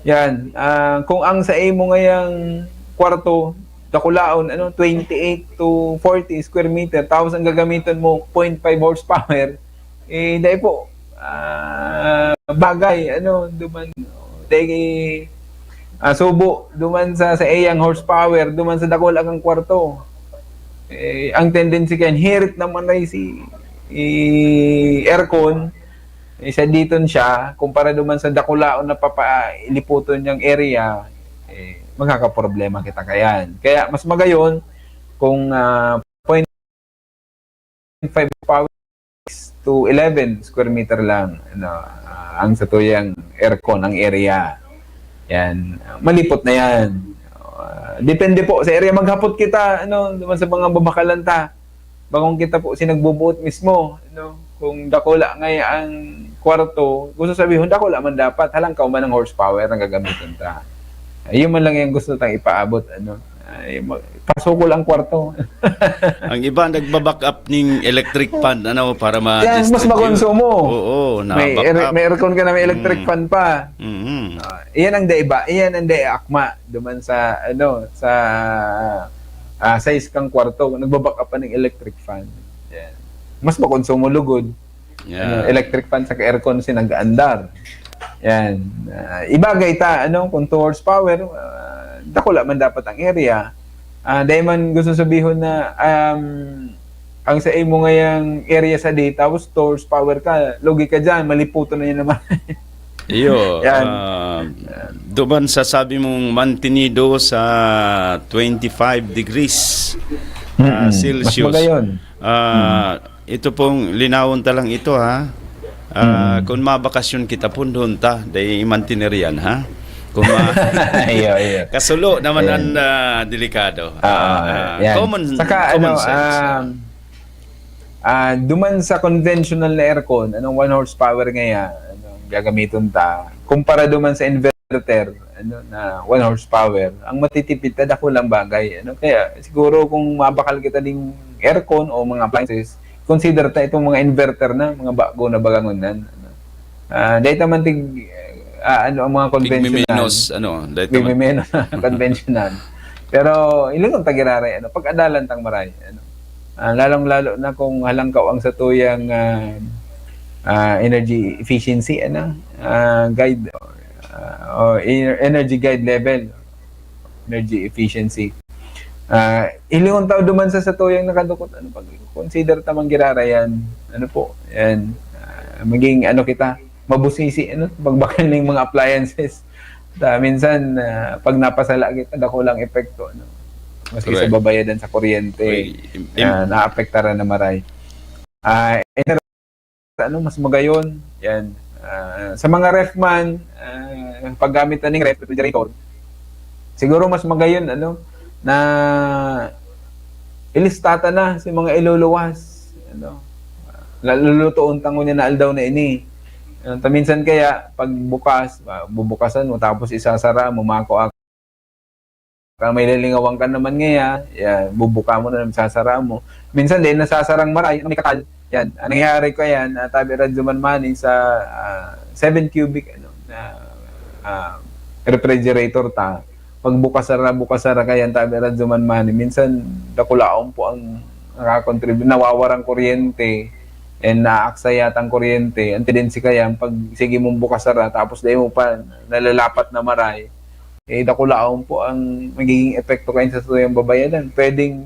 Yan. Ah, kung ang sa imo ngayang kwarto, dakulaon, ano, twenty-eight to forty square meter, tapos ang gagamiton mo, point five horsepower, eh, dai po, ah, bagay, ano, duman, dai, ah, subo, duman sa, sa iyang horsepower, duman sa dakul akang kwarto. Eh, ang tendency kayan, hirit naman ay si, eh, aircon, eh, sa diton siya, kumpara duman sa dakulaon na papailiputon niyang area, eh, magkakaproblema kita kayan. Kaya mas magayon kung, ah, point five power to eleven square meter lang, ano, ah, ang satuyang aircon, ang area. Yan. Malipot na yan. Ah, depende po sa area. Maghapot kita, ano, duman sa mga babakalan ta. Bakong kita po si nagbubuot mismo, ano, kung dakula ngay ang kwarto, gusto sabihon, dakula man dapat, halangkaw man ang horsepower ang gagamiton ta. Ayun man lang yung gusto tang ipaabot, ano. Ay, ma-, pasukol ang kwarto. Ang iba nagba-back up ning electric fan, ano, para ma-, Yan, mas makonsumo. Oo, may, na-back air-, up. May aircon ka na, may electric Mm. fan pa. Mm. Ah, iyan ang daiba, iyan ang daiakma duman sa, ano, sa, ah, size kang kwarto, nagba-back up pa ning electric fan. Yan. Mas makonsumo lugod. Yeah. Ano, electric fan sa aircon si nag-aandar. Yan. Ah, ibagay ta, ano, kung two horsepower, ah, dakula man dapat ang area. Ah, dahil man gusto sabihon na, um, ang sa imo ngayang area sa di, tapos two horsepower ka, lugi ka dyan, maliputo na yun naman. Iyo, Yan. ah, duman sa sabi mong mantenido sa twenty-five degrees, ah, Mm-mm. Mas Celsius. Magayon. Ah, Mm. Ito pong linawon ta lang ito, ha. Ah, Mm. kung mabakasyon kita, pundon ta, dai mantener yan, ha. Kung ma- Iyo, iyo. Kasulo naman Ayan. ang ah, delikado. Ah, Ah, yan. common, Saka common ano, sense. um, ah, duman sa conventional na aircon, anong one horsepower nga yan, ano, gagamiton ta, kumpara duman sa inverter, ano, na one horsepower, ang matitipid ta, dakulang bagay. Ano, kaya siguro kung mabakal kita ding aircon o mga appliances, consider ta itong mga inverter na, mga bago na bagangon nan. Ano. Ah, dahil naman tig, ah, ano, ang mga conventional. Pigmemenos, ano, dahil naman. Pigmemenos, conventional. Pero, ilingon ta giraray, ano, pag-adalan tang maray, ano. Ah, lalong-lalo na kung halangkaw ang satuyang ah, ah, energy efficiency, ano, ah, guide, ah, o e- energy guide level, energy efficiency. Ah, ilingon ta duman sa satuyang nakadukot, ano, pag consider ta man giraray yan, ano po, yan, ah, maging ano kita, mabusisi, ano, pagbakal ning mga appliances. Ta, minsan, ah, pag napasala kita, dakulang epekto, ano. Maski sa Correct. babayadan sa kuryente, Uy, im- im- ah, naapektaran na maray. Ah, ano, mas magayon, yan. Ah, sa mga ref man, ah, paggamit na ning ref, refrigerator, siguro mas magayon, ano, na ilista ta na sa mga iluluwas, ano. Lulutoon ta ngunyan na aldaw na ini. Ah, ta minsan kaya, pag bukas, ah, bubukasan mo, tapos isasara mo, makua ka, may lalingawan ka naman ngaya, yan, bubuka mo na, sasara mo. Minsan, dahil nasasarang maray, may kakal. Yan, ang nangyayari ko yan, ah, tabi Radyo Manmani sa ah, seven cubic, ano, na ah, refrigerator ta. Pag bukas sara, bukas sara ka yan, tabi Radyo Manmani. Minsan, dakulaon po ang nakakontribute, nawawarang kuryente, and naaksaya tang kuryente. Ang tendency kaya, pag sige mong bukas sara, tapos dahil mo pa nalalapat na maray, eh, dakulaon po ang magiging epekto kayo sa tuyang babayadan. Pwedeng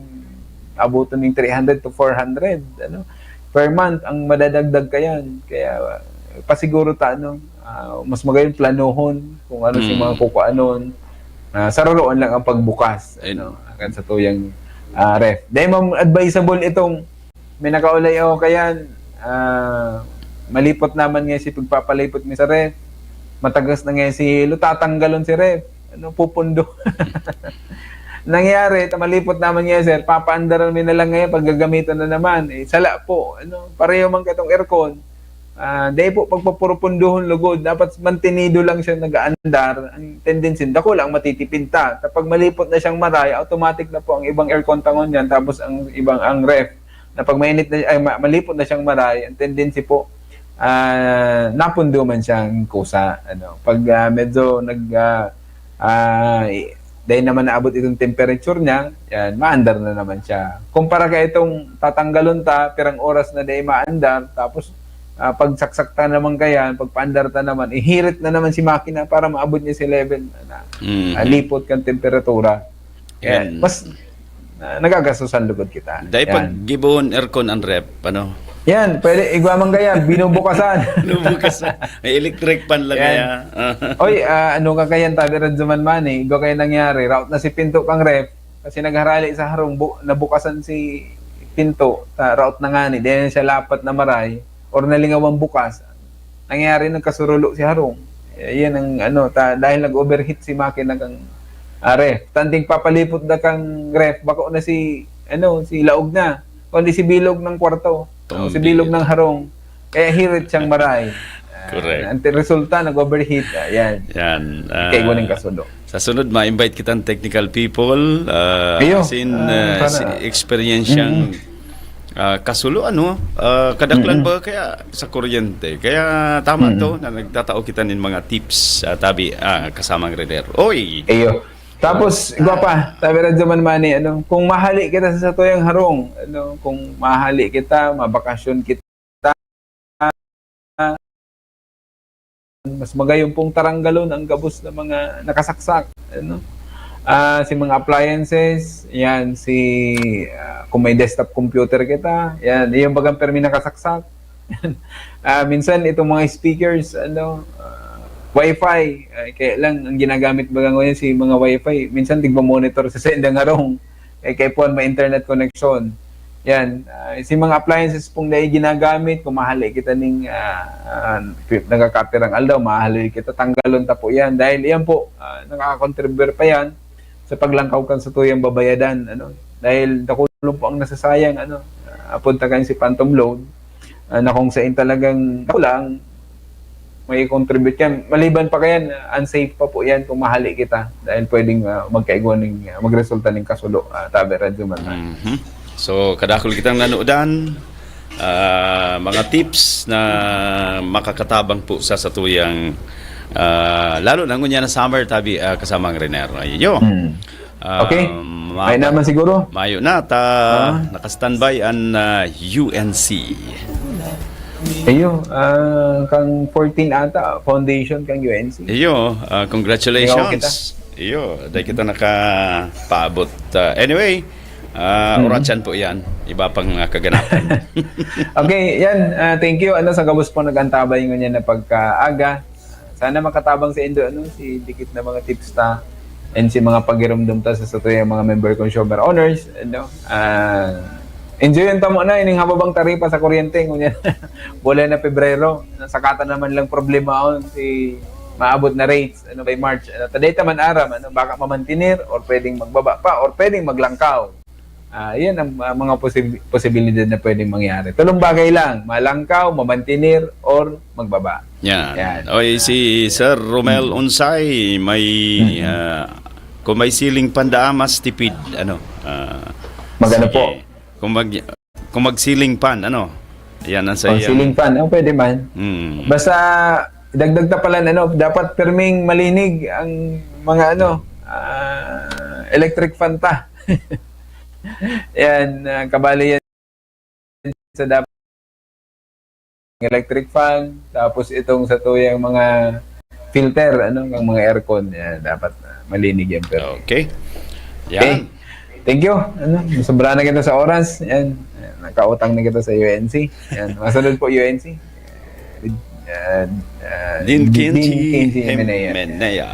abuton ng three hundred to four hundred, ano, per month ang madadagdag kayan. Kaya, pasiguro ta, ano, ah, mas magayon planohon kung ano si Mm. mga kukuanon. Ah, sararoon lang ang pagbukas, Ayun. ano, akan sa tuyang ah, ref. Dahil mam advisable itong may nakaulay ako kayan, ah, malipot naman nga si pagpapalipot mi sa ref. Matagas na nga si hilo, tatanggalon si ref. Ano, pupundo. Nangyari, ta malipot naman nga, sir, papaandaran mi na lang ngayon, paggagamitan na naman. Eh, sala po, ano, pareho man katong aircon. Ah, dahil po, pagpapurupunduhon lugod, dapat mantenido lang siya nag-aandar. Ang tendency, dakula ang matitipid ta. Kapag malipot na siyang maray, automatic na po ang ibang aircon tangon yan, tapos ang ibang, ang ref, na pag mainit na, ay, ma- malipot na siyang maray, ang tendency po, ah, napundo man siyang kusa. Ano. Pag ah, medyo nag, ah, ah, i- dahil naman naabot itong temperature niya, yan, maandar na naman siya. Kumpara ka itong tatanggalon ta, pirang oras na dahil maandar, tapos ah, pagsaksak ta naman kayan, pagpaandar ta naman, ihirit na naman si makina para maabot niya si level na, na Mhm. ah, lipot kan temperatura. Yan. Yan. Mas ah, nagagastusan lugod kita. Dahil Yan. pag gibohon aircon ang ref, ano? Yan, pwede, igwa man kaya, binubukasan. Lubukas na. May electric fan lang Yan. kaya. Oy, ah, ano ka kaya, tabi Radyo Manmani, igwa kaya nangyari, route na si pinto kang ref, kasi nagharali sa harong, bu- nabukasan si pinto, ta, route na nga ni, dahil siya lapat na maray, or nalingawang bukas, nangyari nagkasurulo si harong. Eh, yan ang ano, ta, dahil nag-overheat si makina kang ah, ref. Tanting papalipot na kang ref, bako na si, ano, si laog na. Kundi si bilog ng kwarto. O, si Tumbi. Bilog ng harong. Kaya hirit siyang maray. Ah, Correct. Ang resulta, nag-overheat. Ah, yan. Yan. ah, Kaya iguning kasulo. Sa sunod, ma-invite kitang technical people. ah, Iyo. As in, Ah, ah, para- si- experience siyang ah, kasulo, ano? Ah, kadaklan ba kaya sa kuryente? Kaya tama to na nagtatao kita nin mga tips, ah, tabi, ah, kasamang Reder. Oy! Iyo. Tapos, iba pa, tabi Radyo Manmani, ano, kung mahali kita sa tuyang harong, ano, kung mahali kita, mabakasyon kita, mas magayon pong taranggalon ang gabos na mga nakasaksak, ano? Ah, si mga appliances, yan, si, ah, kung may desktop computer kita, yan, yung bagang permi nakasaksak. Ah, minsan, itong mga speakers, ano, ah, wifi, ay, kaya lang, ang ginagamit baga ngayon, si mga wifi, minsan, tigmamonitor sa sendang harong, eh, kaya po, may internet connection. yan. Ah, si mga appliances pong na ginagamit, kung mahali kita ning, ah, ah, pi-, nagkakapirang aldaw, mahali kita, tanggalon ta po yan. Dahil yan po, ah, nakakakontribute pa yan sa paglangkaw kan satuyang babayadan, ano. Dahil dakulon po ang nasasayang, ano, ah, apunta kan si phantom load, ah, na kung saan talagang kulang, may contribute yan. Maliban pa kayan, ah, unsafe pa po yan kung mahali kita. Dahil pwedeng, ah, magkaigwa ning, ah, magresulta ning kasulo, ah, tabi, Radyo Man. Mhm. So, kadakul kitang nanodan, ah, mga tips na makakatabang po sa satuyang, ah, lalo na ngunyan na summer, tabi, ah, kasamang Riner. Ayun. Hmm. Ah, Okay. ma-, May naman siguro. Mayo na, ta, Ah. naka-standby an, ah, U N C. Iyo, ah, kang fourteen ata, foundation kang U N C. Iyo, ah, congratulations. Iyo, kita. Iyo, dahil kita nakapaabot. Ah, anyway, ah, Mm. oratsan po yan. Iba pang, ah, kaganapan. Okay, yan. Ah, thank you. Ano, sa gabos po nag-antabay ngunyan na pagkaaga. Sana makatabang sa indo, ano, si dikit na mga tips ta. And si mga pagirumdom ta sa satuyang mga member consumer owners, ano, ah, enjoy yung tamo na, ining hababang taripa sa kuryente, ngunyan, bulan na Pebrero, sakata naman lang problema on si maabot na rates, ano, by March, ano, taday ta man aram, ano, baka mamantinir, or pwedeng magbaba pa, or pwedeng maglangkaw. Ah, yan ang, ah, mga posib-, posibilidad na pwedeng mangyari. Tulong bagay lang, malangkaw, mamantinir, or magbaba. Yan. Yan. Oy, si Sir Romel Mm. Unsay, may, Mm. ah, kung may ceiling fan daa, mas tipid, ano, ah, Magano sige. po? Kung mag-, kung mag-ceiling fan, ano? Yan ang sa Oh, iyang ceiling fan. Oh, pwede man. Mm. Basta, dagdag ta pala, ano, dapat pirming malinig ang mga, ano, ah, electric fan ta. Yan, ah, kabali yan sa dapat electric fan, tapos itong satuyang mga filter, ano, ng mga aircon, yan, dapat, ah, malinig yan, pero Okay. Okay. Yan. Thank you. Ano, sobra na kita sa oras. Yan. Yan, nakautang na kita sa U N C. Yan. Masunod po, U N C. Yan. Ah, Dean Dean Kenji Kenji Himenea. Himenea.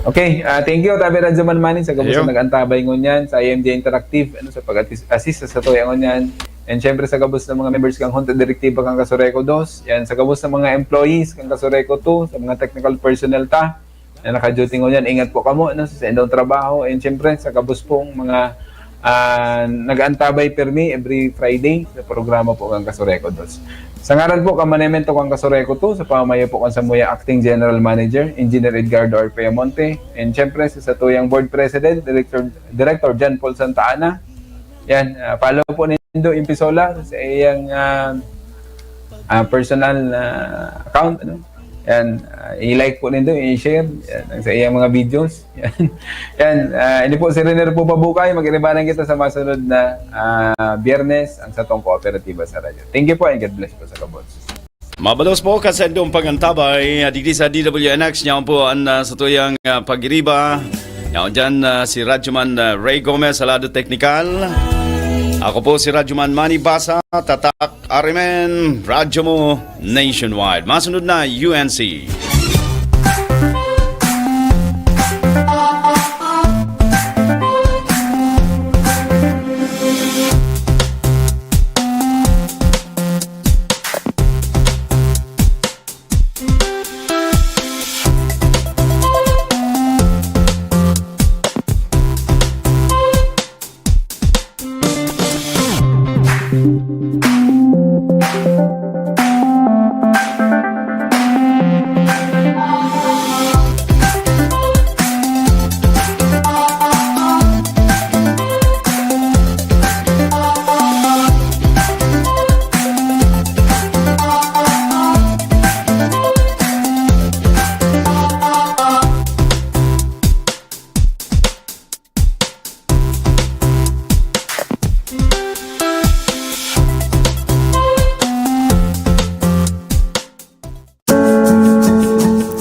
Okay, ah, thank you, Tabi Radyo Man Manny, sa gabos Ayo. na nag-antabay ngunyan sa I M J Interactive, ano, sa pag-assist, assist sa satuyang ngunyan. And syempre, sa gabos ng mga members kang Junta Direktiba kang Kasureco Dos, yan, sa gabos ng mga employees kang Kasureco Two, sa mga technical personnel ta, na naka-duty ngunyan, ingat po kamo, no, sa indong trabaho. And syempre, sa gabos pong mga, ah, nag-aantabay pirmi every Friday sa programa po kang Kasureco Dos. Sa ngaran po kan management kang Kasureco Two, sa pamamayo po kan samuyang Acting General Manager, Engineer Edgardo Arpayamonte, and syempre sa satuyang Board President, Director, Director John Paul Santa Ana, yan, ah, follow po nindo yung Pisola sa iyang, ah, ah, personal na account, ano? Yan, ah, i-like po nindo, i-share, yan, ang sa iyang mga videos. Yan. Yan, ah, ini po si Riner po Pabukay. Mag-iribanan kita sa masunod na, ah, Biyernes, ang satong kooperatiba sa radyo. Thank you po and God bless po sa gabos. Mabalos po ka sa indong pag-antabay, ah, digdi sa D W N X, niya po ang, ah, satuyang, ah, pag-iriba. Niya dyan, ah, si Radyoman, ah, Ray Gomez sa lado teknikal. Ako po si Radyoman Manny Basa, Tatak R M N, Radyo Mo Nationwide. Masunod na, U N C.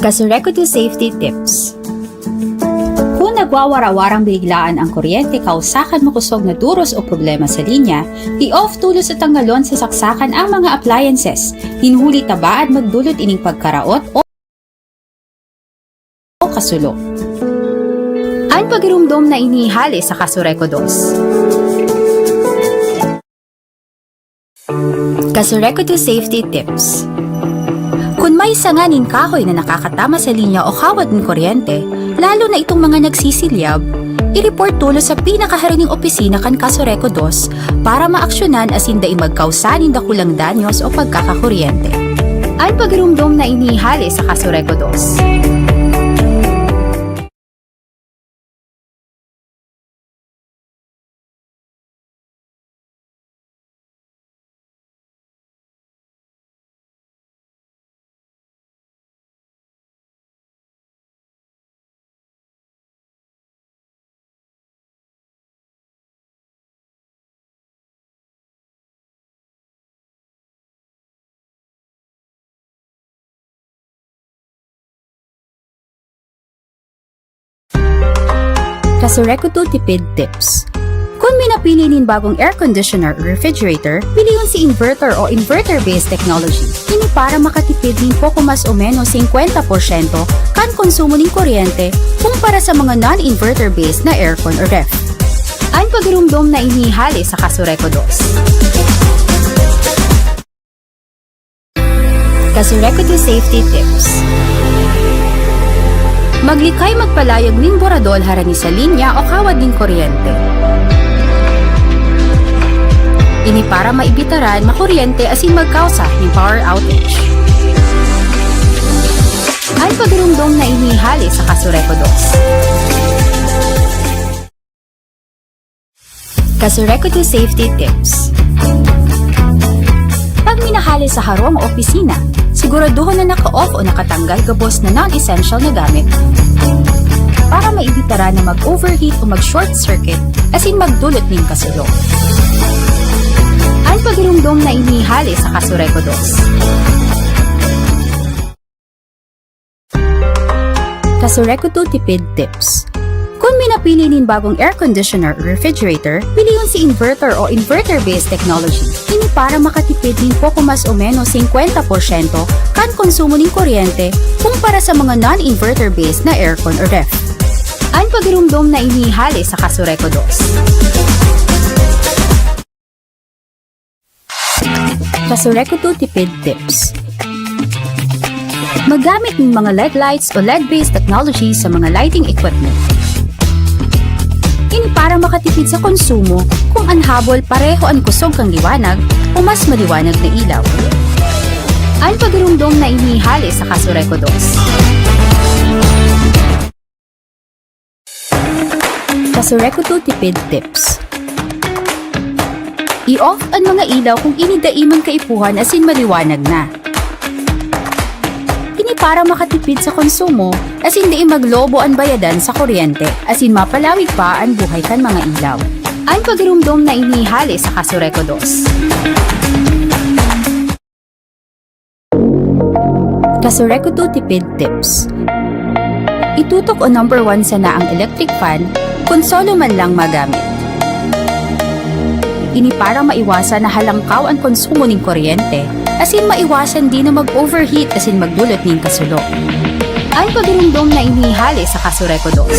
Kasureco Two Safety Tips. Kun nagwawara-warang biniglaan ang kuryente kausa kan makosog na duros o problema sa linya, i-off tolos o tanggalon sa saksakan ang mga appliances. Nin huli ta baad magdulot ining pagkaraot o o kasulo. An pagirumdom na ini hale sa Kasureco Dos. Kasureku two Safety Tips. Kun may sanga nin kahoy na nakakatama sa linya o kawad nin kuryente, lalo na itong mga nagsisilyab, i-report tolos sa pinakaharaning opisina kan Kasureku dos para maaksyonan asin dai magkausa nin dakulang danyos o pagkakakuryente. An pagiromdom na ini hale sa Kasureku dos. Kasureku two Tipid Tips. Kun minapili nin bagong air conditioner o refrigerator, pilion si inverter o inverter-based technology. Ini para makatipid nin poko mas o menos singkwenta porsyento kan konsumo nin kuryente kumpara sa mga non-inverter-based na aircon o ref. An pagiromdom na ini hale sa Kasureku dos. Kasureku two Safety Tips. Maglikay magpalayag nin boradol harani sa linya o kawad nin kuryente. Ini para maibitaran makuryente asin magkausa nin power outage. An pagiromdom na ini hale sa Kasureku dos. Kasureku two Safety Tips. Pag minahale sa harong o opisina, siguraduhon na naka-off o nakatanggal gabos na non-essential na gamit para maibitaran na mag-overheat o mag-short circuit asin magdulot nin kasulo. An pagiromdom na ini hale sa Kasureku dos. Kasureku two Tipid Tips. Kun minapili nin bagong air conditioner o refrigerator, pilion si inverter o inverter-based technology. Ini para makatipid nin poko mas o menos singkwenta porsyento kan konsumo nin kuryente kumpara sa mga non-inverter-based na aircon o ref. An pagiromdom na ini hale sa Kasureku dos. Kasureku two Tipid Tips. Maggamit ng mga L E D lights o L E D-based technology sa mga lighting equipment. Ini para makatipid sa konsumo kung an habol pareho an kusog kan liwanag o mas maliwanag na ilaw. An pagiromdom na ini hale sa Kasureku dos. Kasureku two Tipid Tips. I-off an mga ilaw kung ini dai man kaipuhan asin maliwanag na. Ini para makatipid sa konsumo asin dai maglobo an bayadan sa kuryente asin mapalawig pa an buhay kan mga ilaw. An pagiromdom na ini hale sa Kasureku dos. Kasureku two Tipid Tips. Itutok o number one sana ang electric fan kun solo man lang magamit. Ini para maiwasan na halangkaw an konsumo nin kuryente, asin maiwasan din na mag-overheat asin magdulot nin kasulo. An pagiromdom na ini hale sa Kasureku dos.